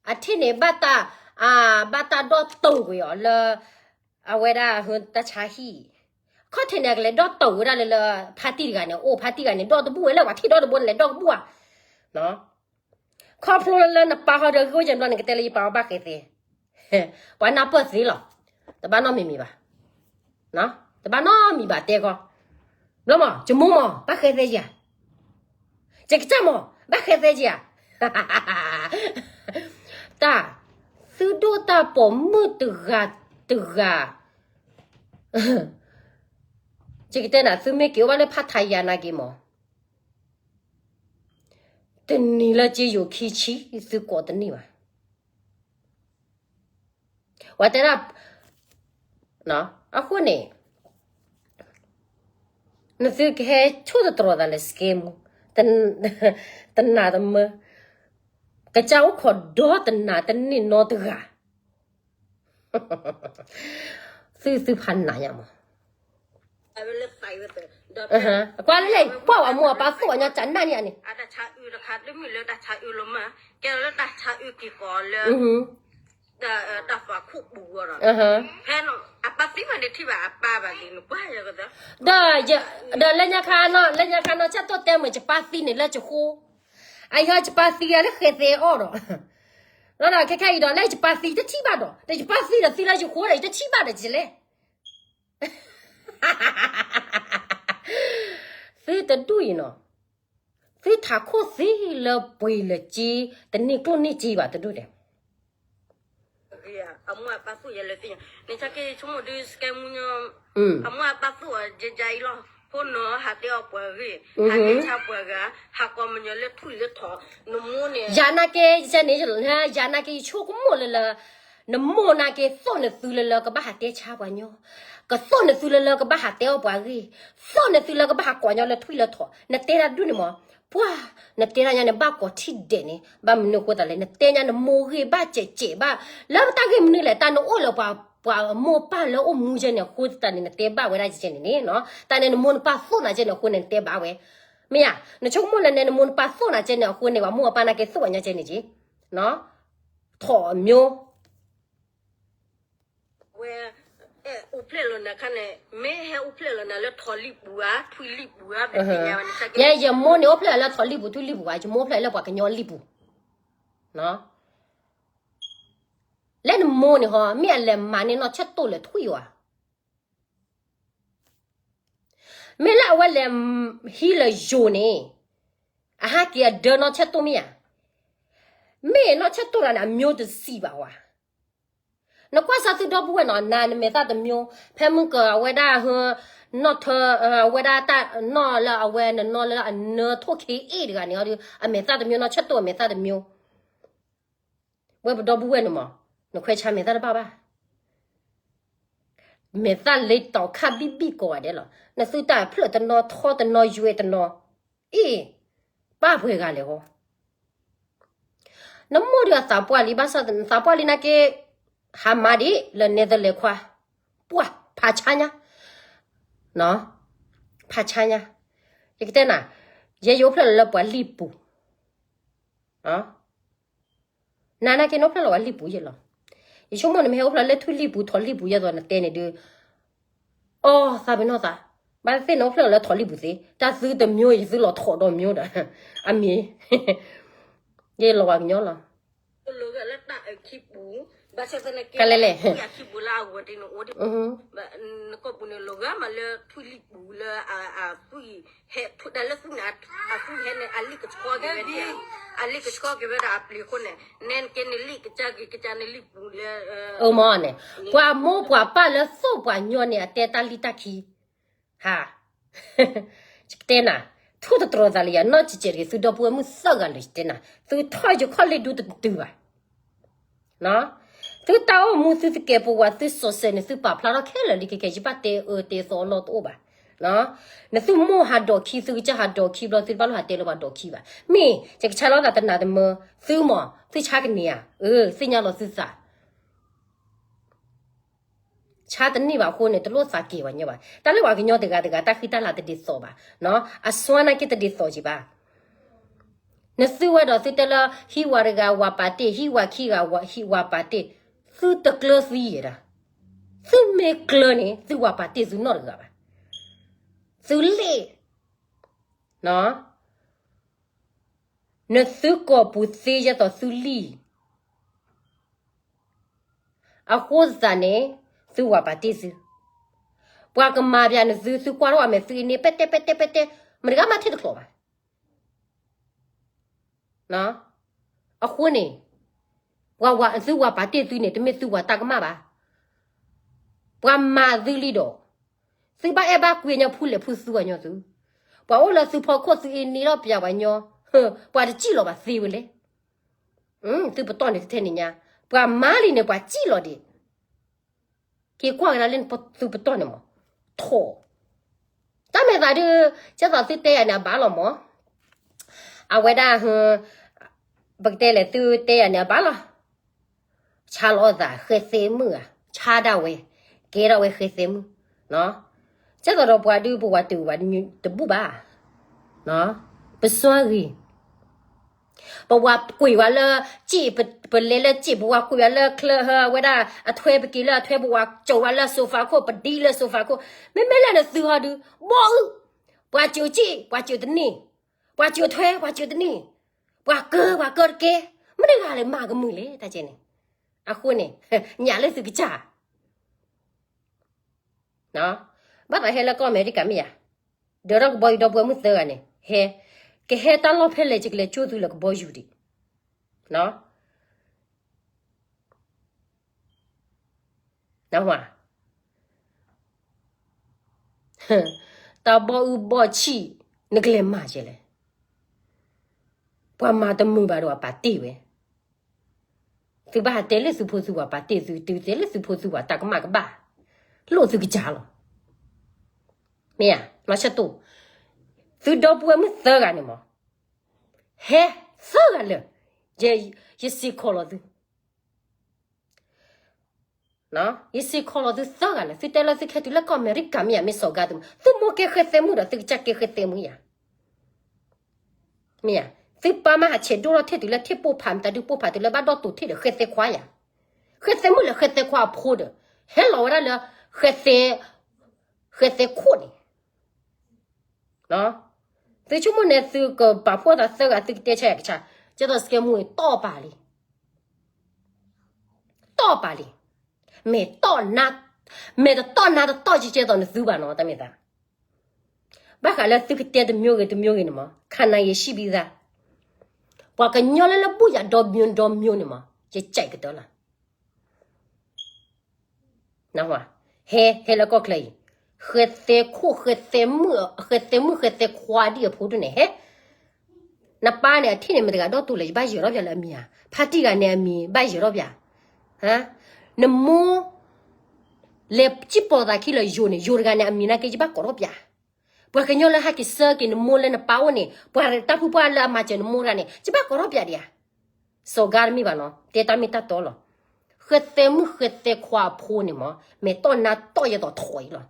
အထံၣ်, အထံၣ်န့ၣ် ဘၣ်တၢ်, ဘၣ်တၢ်ဒီၣ်တိၢ်ကွံာ်အီၤလၢ အဝဲဒၣ်တၢ်ဆါဟံၣ်, ခီၣ်ထံးန့ၣ် ကလဲၤဒီၣ်တိၢ်ဝဲဒၣ်လၢ လၢ ဖါတံၢ်တဂၤန့ၣ် အိၣ်ဖါတံၢ်တဂၤန့ၣ် ဒီၣ်တဘူၣ်ဝဲလၢပှၤထံၣ်ဒီတဘိန့ၣ် လဲၤဒီၣ်ကဘူၣ်ဧါ, ခီဖျိလၢနပၢ်ဟီဒီး ဂ့ၢ်အိၣ်ကဲဘျီန့ၣ် ကတဲလၢယပၢ်အီၤဘၣ်ဃဲသဲ, ပှၤနၢ်ပၢၢ်သ့လီၤ, တဘၣ်နီတမံၤမံၤဘၣ်, တဘၣ်နီတမံၤဘၣ်တဲခီ, ဘျီမး ယမိၢ်မး ဘၣ်ဃဲသဲဧါ, ယကစၢ်မး ဘၣ်ဃဲသဲဧါ, တၢ်, သုဒိၣ်တၢ်ပိာ်မုၣ်တဂၤတဂၤ ယကတဲနၤ သုမ့ၢ်က့ၤအိၣ်ဘၣ်လၢဖါထါယါနာ်က့မး, တနံၤလၢက့ယိၤခံဆံ သုကိးတန့ၢ်ဘၣ်, ဝဲတဲဒၣ်, အဃိန့ၣ် နသုကဟဲဆိၣ်သတြီၤသးလၢ scam တနၤတမၢ, ကစၢ်အိၣ်ခိးဒီတနၤတန့ၢ်နီတဂၤ, သုသုဖးနးညါမး, ကွၢ်လၢလဲၣ် ကွၢ်ဝဲမိၢ်အပၢ်သိၣ်အညါကနၣ်န့ၣ်န့ၣ်, တၢ်ဆါအုးတခါ တမ့ၢ်လၢတၢ်ဆါအုးလီၤမး, ကဲလၢတၢ်ဆါအုးက့ၤကီးလၢ တၢ်သွၣ်ခိၣ်ပူၤဂီၢ်ဒီး, ဖဲအပၢ်သံမးန့ၣ်ထံၣ်ဘၣ်အပၢ်ဘၣ်ဒ်န့ၣ် ပှၤယကသး, ဒီးလၢညါခါနီၤ လၢညါခါနီၤ ဆၢတိၢ်တဲမ့ၢ် ယပၢ်သံန့ၣ်လၢယဃိ, အယီၤယပၢ်သံဂၤလၢဃဲသဲအီၤဒီး, လီၤဒီးခဲခဲအံၤဒီး လၢယပၢ်သံတထံၣ်ဘၣ်ဒီး ဒီးယပၢ်သံဒီးသံလၢယဃိဒီး ယတထံၣ်ဘၣ်ဒီးယလဲၣ် သုတဒူၣ်အံၤနီၤ, သုထးခိၣ်သ့လၢပှ့ၤလၢက့, တန့ၢ်ကျိၣ်န့ၢ်စ့ဘၣ်တဒူၣ်ဒဲး, အမိၢ်အပၢ်သိၣ်ယဲလၢသ့ၣ်ညါ, န့ၣ်ဆၢက့ဆိကမိၣ်ဒုး scam မူညီ, အမိၢ်အပၢ်သိၣ်အီၤယဲယါအံၤလီၤ, ဖိနီၤဟးတဲအီၤပှၤဂ့ၢ်, ဟးတဲဆါပှၤဂၤ, ဟးကိးမညီလၢထွံၣ်လၢထိး, နမိၢ်န့ၣ်, ယၤနာ်က့, ယၤနာ်က့ယဆိကမိၣ်လၢလၢ နမိၢ်နာ်က့သိၣ်န့ၢ်သုလၢလၢကဘၣ်ဟးတဲဆါပှၤညီ, ကသိၣ်န့ၢ်သုလၢလၢကဘၣ်ဟးတဲအီၣ်ပှၤဂ့ၢ်, သိၣ်န့ၢ်သုလၢကဘၣ်ဟးကိးညီလၢထွံၣ်လၢထိး, နတဲတၢ်ဒူၣ်န့ၣ်မး, ပှၤ, နတဲတၢ်ညါန့ၣ် ဘၣ်ကိးထံၣ်ဒဲးန့ၣ် ဘၣ်မနုၤအဃိသတးလဲၣ်, နတဲညါနမိၢ်ဂ့ၢ်ဘၣ်စဲးစဲးဘၣ်, လၢတၢ်ဂ့ၢ်မနုၤလဲၣ်, တၢ်နအိၣ်လၢပှၤ, ပှၤမိၢ်ပၢ်လၢအိၣ်မူကဲန့ၣ်အဃိသတးန့ၣ် နတဲဘၣ်ဝဲဒၣ်ကဲန့ၣ်န့ၣ်, တၢ်န့ၣ်နမိၢ်နပၢ်သိၣ်နၤကဲန့ၣ်အဃိန့ၣ် နတဲဘၣ်ဝဲ, မ့ၢ်ဧါ, နဆိကမိၣ်လၢန့ၣ် နမိၢ်နပၢ်သိၣ်နၤကဲန့ၣ်အဃိန့ၣ် ပှၤမိၢ်ပၢ်နာ်က့သိၣ်ဝဲညါကဲန့ၣ်က့ၤ, ထိးအမျိုး ဝဲ, အိၣ်ဖျဲၣ်လီၤနၤခါန့ၣ် မ့ၢ်ဟဲအိၣ်ဖျဲၣ်လီၤနၤလၢထိးလံၣ်ပူၤဧါ ထွံၣ်လံၣ်ပူၤဧါ ယဲယမိၢ်န့ၣ်အိၣ်ဖျဲၣ်လီၤလၢထိးလံၣ်ပူၤ ထွံၣ်လံၣ်ပူၤဧါ, ယမိၢ်အိၣ်ဖျဲၣ်လီၤလၢပှၤကညီလံၣ်ပူၤ, လၢနမိၢ်န့ၣ်ဟီ မ့ၢ်အလဲၤမၤန့ၢ်နီၢ်ဆၢၣ်တိၢ်လၢထွံၣ်ဧါ, မ့ၢ်လၢအဝဲလဲၤဟံးလၢယိၤန့ၣ်, အဟးက့ၤအဒၢနီၢ်ဆၢၣ်တိၢ်မ့ၢ်ဧါ, မ့ၢ်နီၢ်ဆၢၣ်တိၢ်တဂၤန့ၣ် အမျိုးတစံးဘၣ်ဝဲ, နကွၢ်စၢ်သုဒီပုၢ်ဝဲၢ်နီၤ နၤနမဲာ်သၣ်တမျိုး, ဖဲမုၢ်ကီၤအဝဲဒၣ်ဟၢ, နီၢ်ထၢ, အဝဲဒၣ်တၢ်နီၢ်လၢအဝဲနနီၢ်လၢအနၢထိၣ်ခံအ့ၣ်တဂၤန့ၣ်ဒီး အမဲာ်သၣ်တမျိုး နီၢ်ဆၢၣ်တိၢ်အမဲာ်သၣ်တမျိုး, ဝဲပဒီပုၢ်ဝဲၢ်န့ၣ်မး, နခွဲးဆါမဲာ်သၣ်တဘၣ်ဘၣ်, မဲာ်သၣ်လ့တီၤခၣ်ဘံၣ်ဘံၣ်ကိးဂၤဒဲးလီၤ, နသုတၢ်ဖျၢၣ်တနီၤထီတနီၤယွဲၢ်တနီၤ, အ့ၣ်, ပၢ်ပှဲၤဂၤလဲၣ်ဟီ နမိၢ်ဒုးအသးပှၢ်လံ ဘၣ်ဆၣ်သးပှၢ်လံနာ်က့ ဟးမၤဒံးလၢနဲသလဲၤခွါ, ပှၢ်ဖးဆါညါ, ဖးဆါညါ, ယကတဲနၤ, ယဲယအိၣ်ဖျဲၣ်လီၤလၢပှၤလံၣ်ပူၤ, နနာ်က့နအိၣ်ဖျဲၣ်လီၤပှၤလံၣ်ပူၤယဲလီၤ, ယဆိကမိၣ်န့ၣ်မ့ၢ်ဟဲအိၣ်ဖျဲၣ်လၢထွံၣ်လံၣ်ပူၤ ထိးလံၣ်ပူၤ ယဲသိးနတဲန့ၣ်ဒုး အိၣ်သးပ့ၤနီၣ်သး, ဘၣ်သ့ၣ်န့ၣ်အိၣ်ဖျဲၣ်လီၤလၢထိးလံၣ်ပူၤသ့, တၢ်သုတမျိုး ယသုလီၤထိးဒီးမျိုးဒီး, အမ့ၢ်, ယလီၤပှၤကညီလီၤ, ကလဲၣ်လဲၣ်, အမ့ၢ်န့ၣ်, ပှၤမိၢ်ပှၤပၢ်လၢသိၣ်ပှၤညီန့ၣ် အတဲတၢ်လံၣ်တၢ်ခံ, ဟး, ယကတဲနၤ, ထူၣ်တတြီၤသးလၢယၤနီၢ်ကဲးကဲးတဂ့ၤ, သုဒီပုၢ်ဝဲၢ်မုၣ်သၢဂၤလၢယတဲနၤ, သုထီၣ်ယခီၣ်လ့ၢ်ဒူတတုၤဘၣ် သုတၢ်အိၣ်မူ သုသကဲးပဝး သုစီၤစဲးန့ၣ် သုပာ်ဖျါထီၣ်ခဲလၢာ်လံခဲခဲ, ယဘၣ်တဲအၢတဲသီအလီၢ်တအိၣ်ဘၣ်. နသုမိၢ်ဟးဒိးခံ သုကစၢ်ဟးဒိးခံဘျီ သုတဘၣ်လိၣ်ဟးတဲလၢပှၤဒိးခံဘၣ်. မ့ၢ်ယကဆါလီၤသးတနၤတမၢ, သုမ့ၢ်သုဆါကန့ၢ်ဧါ, အၢ သ့ၣ်ညါလီၤသုသး ဆါတန့ၢ်ဘၣ်အဃိန့ၣ် တလိၣ်သးက့ၤပှၤညီဘၣ်. တၢ်လၢပှၤကညီတဂၤတဂၤ တၢ်ဃံတၢ်လၤတဒ်သိးဘၣ်, အစွမ်းနာ်က့တဒ်သိးက့ၤဘၣ်. နသုဝဲဒီးသုတဲလၢ ဟံးဝၤတဂၤဝၤပာ်တ့ၢ်, ဟံးဝၤခံဂၤဝၤပာ်တ့ၢ်, သုတကျၢၤသုယဲၢ်ဒၣ်. သုမ့ၢ်ကျၢၤန့ၣ် သုဝၤပာ်တ့ၢ်သုနီတဂၤဘၣ်. သုလ့ၣ်, နသုကိာ်ပူၤသ့ယဲသိးသုလံၣ် အဃိသတးန့ၣ် သုဝၤပာ်တ့ၢ်သု, ပှၤကမၤပၠးနသု, သုကွၢ်ထီၣ်ဝဲမဲာ်သုအံၤန့ၣ် ပဲတဲပဲတဲပဲတဲ, မတဂၤမၤထဲတချီဘၣ်. အဃိန့ၣ် ပှၤဝၤသုဝၤပာ်တ့ၢ်သုန့ၣ် တမ့ၢ်သုဝၤတၢ်ကမၣ်ဘၣ်. ပှၤမၤသုလံဒီး သုဘၣ်အဲၣ်ဘၣ်ကွံညီ ဖူလဲၣ်ဖူသူအညီသု, ပှၤအိၣ်လၢသုဖီခိၣ်သုအံၤန့ၣ်ဒီးပၠးပှၤညီ, ပှၤတစံၣ်လီၤဘၣ်သ့ဝဲလဲၣ်. သုပတီၢ်န့ၣ်တထဲန့ၣ်ညါ, ပှၤမၤလံန့ၣ် ပှၤစံၣ်လီၤဒံး က့ၤကွၢ်ကဒါလၢသုပတီၢ်န့ၣ်မး, ထိၣ်, တၢ်မဲာ်သးဒုး, ကဲသိးသုတဲယၤန့ၣ်အဘၣ်လီၤမး, အဝဲဒၣ်, ပကတဲလဲၣ်သုတဲယၤန့ၣ်အဘၣ်လီၤ, ဆါလီၤသးဃဲသဲမုၣ်ဧါ, ဆါဒၣ်ဝဲ, ကဲထီၣ်ဝဲဃဲသဲမုၣ်, ကဲသိးဒီးပှၤဒုးပဝၤတုၤဝဲ တဘူၣ်ဘၣ်, ပစွၢဂ့ၤ ပဝၤကွံာ်ဝဲလၢစ့ၣ်, ပလဲၤလၢစ့ၣ် ပဝၤကွံာ်ဝဲလၢချၢဟၢဝဲဒၣ်အထွဲ ပက့ၤလၢအထွဲ ပဝၤကၠီၤဝဲလၢ sofa ခိၣ် ပဒံလၢ sofa ခိၣ်, မ့မ့ၢ်လၢနသုဟီဒုး ဘီအုၣ်, ပှၤစၢၤစ့ၣ် ပှၤစၢၤတန့ၢ်, ပှၤစၢၤထွဲ ပှၤစၢၤတန့ၢ်, ပှၤကၢ ပှၤကၢတကဲ, မ့ၢ်တဂၤလဲၤမၤကမုာ်လဲၣ် တၢ်ကဲန့ၣ်, အဃိန့ၣ်, ညၣ်လၢသုကစၢ် ဘၣ်သးဟဲလၢကီၢ်အမဲရကၤမ့ၢ်ယၤ, ဒၢးထီၣ်ကဘီယူၤဒီပုၢ်ဝဲၢ်မုၣ်သၢဂၤန့ၣ် ဟဲ, ကဟဲတၢ်လီၢ်ဖဲလဲၣ် ယကလဲၤကၠိၣ်သုလၢကဘီယူၤဒံး, တၢ်ဘီအုၣ်ဘီဆံၣ် နကလဲၤမၤကဲလဲၣ်, ပှၤမၤတမုာ်ဘၣ်ဒီးအပာ်တ့ၢ်ဝဲ သုဘၣ်ဟးတဲလၢသုဖိသုဝၤပာ်တ့ၢ်သု, သုတဲလၢသုဖိသုဝၤတၢ်ကမၣ်ကဘၣ်, လိၣ်သုကစၢ်လီၤ. မ့ၢ်ဧါ, မၤဆၢတိၢ်, သုဒီပုၢ်ဝဲၢ်မုၣ်သၢဂၤန့ၣ်မး, ဟဲသၢဂၤလၢာ်, ယစ့ၢ်ကီးလီၤသု ယစ့ၢ်ကီးလီၤသုသၢဂၤလၢာ်, သုတဲလၢသုခဲတုၤလၢကီၢ်အမဲရကၤမ့ၢ်ယၤ, မ့ၢ်စီၤဂၤသုမး, သုမိၢ်ကဲဃဲသဲမုၣ်ဒီးသုကစၢ်ကဲဃဲသဲမုၣ်ယၤ မ့ၢ်ဧါ, သုပၢ်မ့ၢ်ဟးဆဲးဒိၣ်ထီၣ်ထဲတုၤလၢထံၣ်ပိၢ်ဖး မတၤဒုးပိၢ်ဖးတုၤလၢဘၣ်ဒီၣ်တိာ်ထံၣ်ဒီး ဃဲသဲခွါယၤ, ဃဲသဲမုၣ်လၢဃဲသဲခွါအဖိဒီး, ဟဲလီၤဝဲဒၣ်လၢ ဃဲသဲ, ဃဲသဲခိၣ်န့ၣ်, သုဆိကမိၣ်န့ၣ် သုကပာ်ဖှိၣ်သးသၢဂၤ သုကတဲဆါယၤကဆါ, ကဲသိးစကဲမူတီၢ်ပာ်လံ တီၢ်ပာ်လံ, မဲာ်တီၢ်နါ, မဲာ်တတီၢ်နါတတီၢ်ကဲကဲသိးနသုဘၣ်နီၤ တၢ်မ့ၢ်သး, ဘၣ်ဃးလၢသုကတဲတမျိုးဂ့ၤတမျိုးဂ့ၤန့ၣ်မး ခါနၤယဲၢ်ဆံဘံသး, ပှၤကညီလၢလၢဘူၣ်ယၤဒီမျိုးဒီမျိုးန့ၣ်မး ယကဲကတၢၢ်လီၤ ဟဲ, ဟဲလၢကီၢ်ချၢအံၤ, ဃဲသဲခိၣ်, ဃဲသဲမုၣ်, ဃဲသဲမုၣ် ဃဲသဲခွါဒ်အဖိဒ်န့ၣ် ဟဲ, နပၢ်န့ၣ် အထံၣ်န့ၣ် မတၤတဂၤဒီးတိာ်လဲၣ် ယဘၣ်ယဲၤထီၣ်ပၠးလၢအမံၤဧါ, ဖါတံၢ်ဂၤန့ၣ်အမံၤ ဘၣ်ယဲၤထီၣ်ပၠး, နမိၢ် လဲၤစံၣ်ပိာ်သးခံလၢယိၤန့ၣ် ယိၤတဂၤန့ၣ်အမံၤနာ်က့ ယဘၣ်ကိးထီၣ်ပၠး, ပှၤကညီလၢဟဲက့ၤဆၢက့ၤနမိၢ်လၢနပၢ်အိၣ်န့ၣ် ပှၤတၢ်ဖုပှၢ်လၢအမၤစၢၤနမိၢ်တဂၤန့ၣ် ယဘၣ်ကိးထီၣ်ပၠးဒံးဧါ, စီၤကါတမ့ၢ်ဘၣ်နီၤ, တဲတၢ်မ့ၢ်တၢ်တီလီၤ. ဃဲသဲမုၣ်ဃဲသဲခွါအဖိန့ၣ်မး မဲာ်တီၢ်နါတီၢ်ယဲသိးထီၣ်အံၤလီၤ.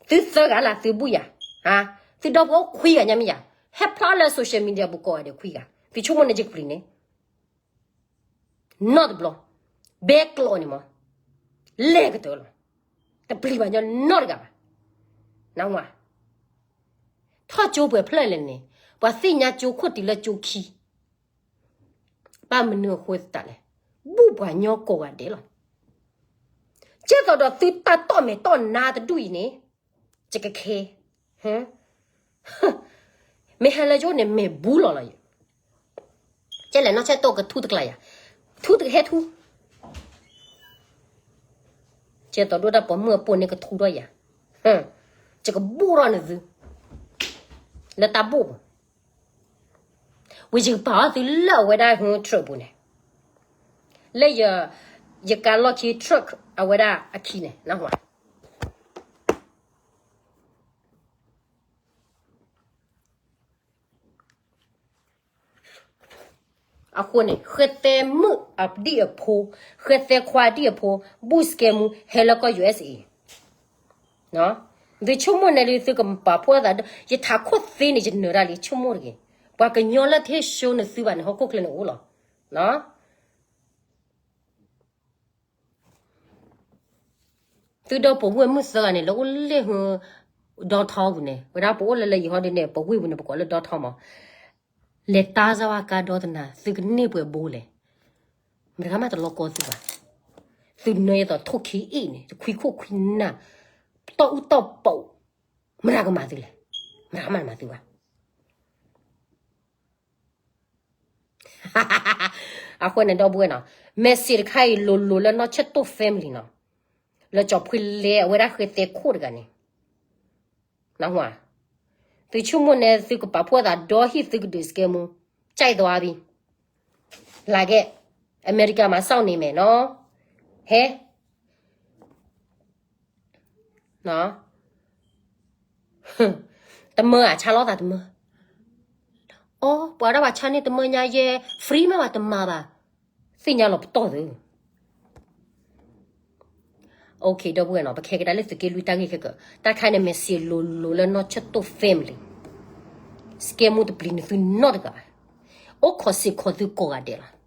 သုသၢဂၤလၢသုဘူၣ်ယၤ, သုဒီပုၢ်ဝဲၢ်အိၣ်ခွံဂၤညါမ့ၢ်ယၤ, ဟဲဖျါလၢ social media ပူၤကိးဂၤဒဲးခွံဂၤ, သုဆိကမိၣ်န့ၣ်ယကပျံၤန့ၣ် နီတဘျီ, ဘဲကျိးန့ၣ်မး လဲၤကတၢၢ်လီၤ. တပျံၤဘၣ်ညီနီတဂၤဘၣ်. နၢ်ဟူဧါ. ထီၣ်ကၠိပှဲၤဖျၢၣ်လဲၣ်န့ၣ်, ပှၤသ့ၣ်ညါကၠိခိၣ်တုၤလၢကၠိခံ, ဘၣ်မနုၤအဃိသတးလဲၣ်, ဘူၣ်ပှၤညီကိးဂၤဒဲးလီၤ. ကဲသိးဒီးသုတၢ်တီၢ်မဲာ်တီၢ်နါတဒူၣ်အံၤန့ၣ်, ယကခဲ မ့ၢ်ဟဲလၢယအိၣ်န့ၣ် မဲာ်ဘူးလီၤလီၤယၤ, ကဲလဲၣ်နီၢ်ဆဲးတိၢ်ကထူတကျါယၤ, ထူတကဟဲထူ, ကဲသိးဒိၣ်တၢ်ပိာ်မုၣ်အပိၢ်န့ၣ်ကထူထီၣ်ယၤ, ယကဘိၣ်ထီၣ်န့ၢ်သု, လၢတၢ်ဘိၣ်ပူၤ, ဝံၤယကပာ်အီၤသုလၢအဝဲဒၣ်ဟၢ truck ပူၤန့ၣ်, လၢယ, ယကါလီၢ်ခံ truck အဝဲဒၣ်အခံန့ၣ်, နၢ်ဟူဧါ. အဃိန့ၣ် ဃဲသဲမုၣ်အဒံၣ်အဖိ, ဃဲသဲခွါအဒံၣ်အဖိ, ဘူၣ်စကဲမူ ဟဲလၢကီၢ် ယူႇအၢၣ်စ့ၣ်အံၤ, သုဆိကမိၣ်န့ၣ်လံ သုကပာ်ဖှိၣ်သးဒီး ယထးခိၣ်သ့န့ၣ် ယနၢၤတၢ်လံ ဆိကမိၣ်တဂ့ၤ, ပှၤကညီလၢတဟ့ၣ် show နသုဘၣ်န့ၣ် ဟီၣ်ခိၣ်ချၢန့ၣ်အိၣ်လီၤ. သုဒီပုၢ်ဝဲၢ်မုၣ်သၢဂၤန့ၣ် လၢအိၣ်လၢဟၢ ဒီထီပူၤန့ၣ်, ဝဲဒၣ်ပအိၣ်လၢလၢယဟီဒ်န့ၣ် ပဝ့ၢ်ပူၤန့ၣ် ပကိးလၢဒီထီမး, လဲၤတါစၢ်ဝဲကါဒီသနၤ သုကန့ၢ်ပှဲၤဘိလဲၣ်, မတၤဂၤမးတလီၤကီသုဘၣ်. သုနၢၤယဲသိးထိၣ်ခံအ့ၣ်န့ၣ် တခွံခိၣ်ခွံနၢ်, တီၢ်အူတီၢ်ပိာ်, မတၤကမၤသုလဲၣ်, မတၤမၤမၤသုဘၣ်. အဃိန့ၣ် ဒီပုၢ်ဝဲၢ်နီၤ, message တခါအံၤ လိၤလိၤလၢနီၢ်ဆၢၣ်တိၢ် family နီၤ, လၢကၠီၤဖှံလဲအဝဲဒၣ်ဃဲသဲခိၣ်တဂၤန့ၣ်, နၢ်ဟူဧါ. သုဆိကမိၣ်န့ၣ် သုကပာ်ဖှိၣ်သးဒီဟံၣ်သုကဒုးစကဲမူ, ကၠဲးသီအါဘံ, လၢကဲ, အမဲရကၤမၤစီၣ်န့ၣ်မဲာ်နီၤ, ဟဲ တမၢဧါ ဆါလီၤသးတမၢ, အိ ပှၤဒၣ်ပှၤဆါန့ၢ်တမၢညါယဲ free မ့ၢ်ဘၣ်တမၤဘၣ်, သ့ၣ်ညါလီၤပတီၢ်သု. အိၣ်ခ့ ဒီပုၢ်ဝဲၢ်နီၤ, ပခဲကဒါလၢသုးက့လွံၢ်တၢ်ဂ့ၢ်ခဲကၢး, တၢ်တခါန့ၣ် message လိၤလိၤလၢနီၢ်ဆၢၣ်တိၢ် family, စကဲမူတပျံၤနသုနီတဂၤဘၣ်, အိၣ်ခိးစ့ၢ်ခိးသုကိးဂၤဒဲးလီၤ.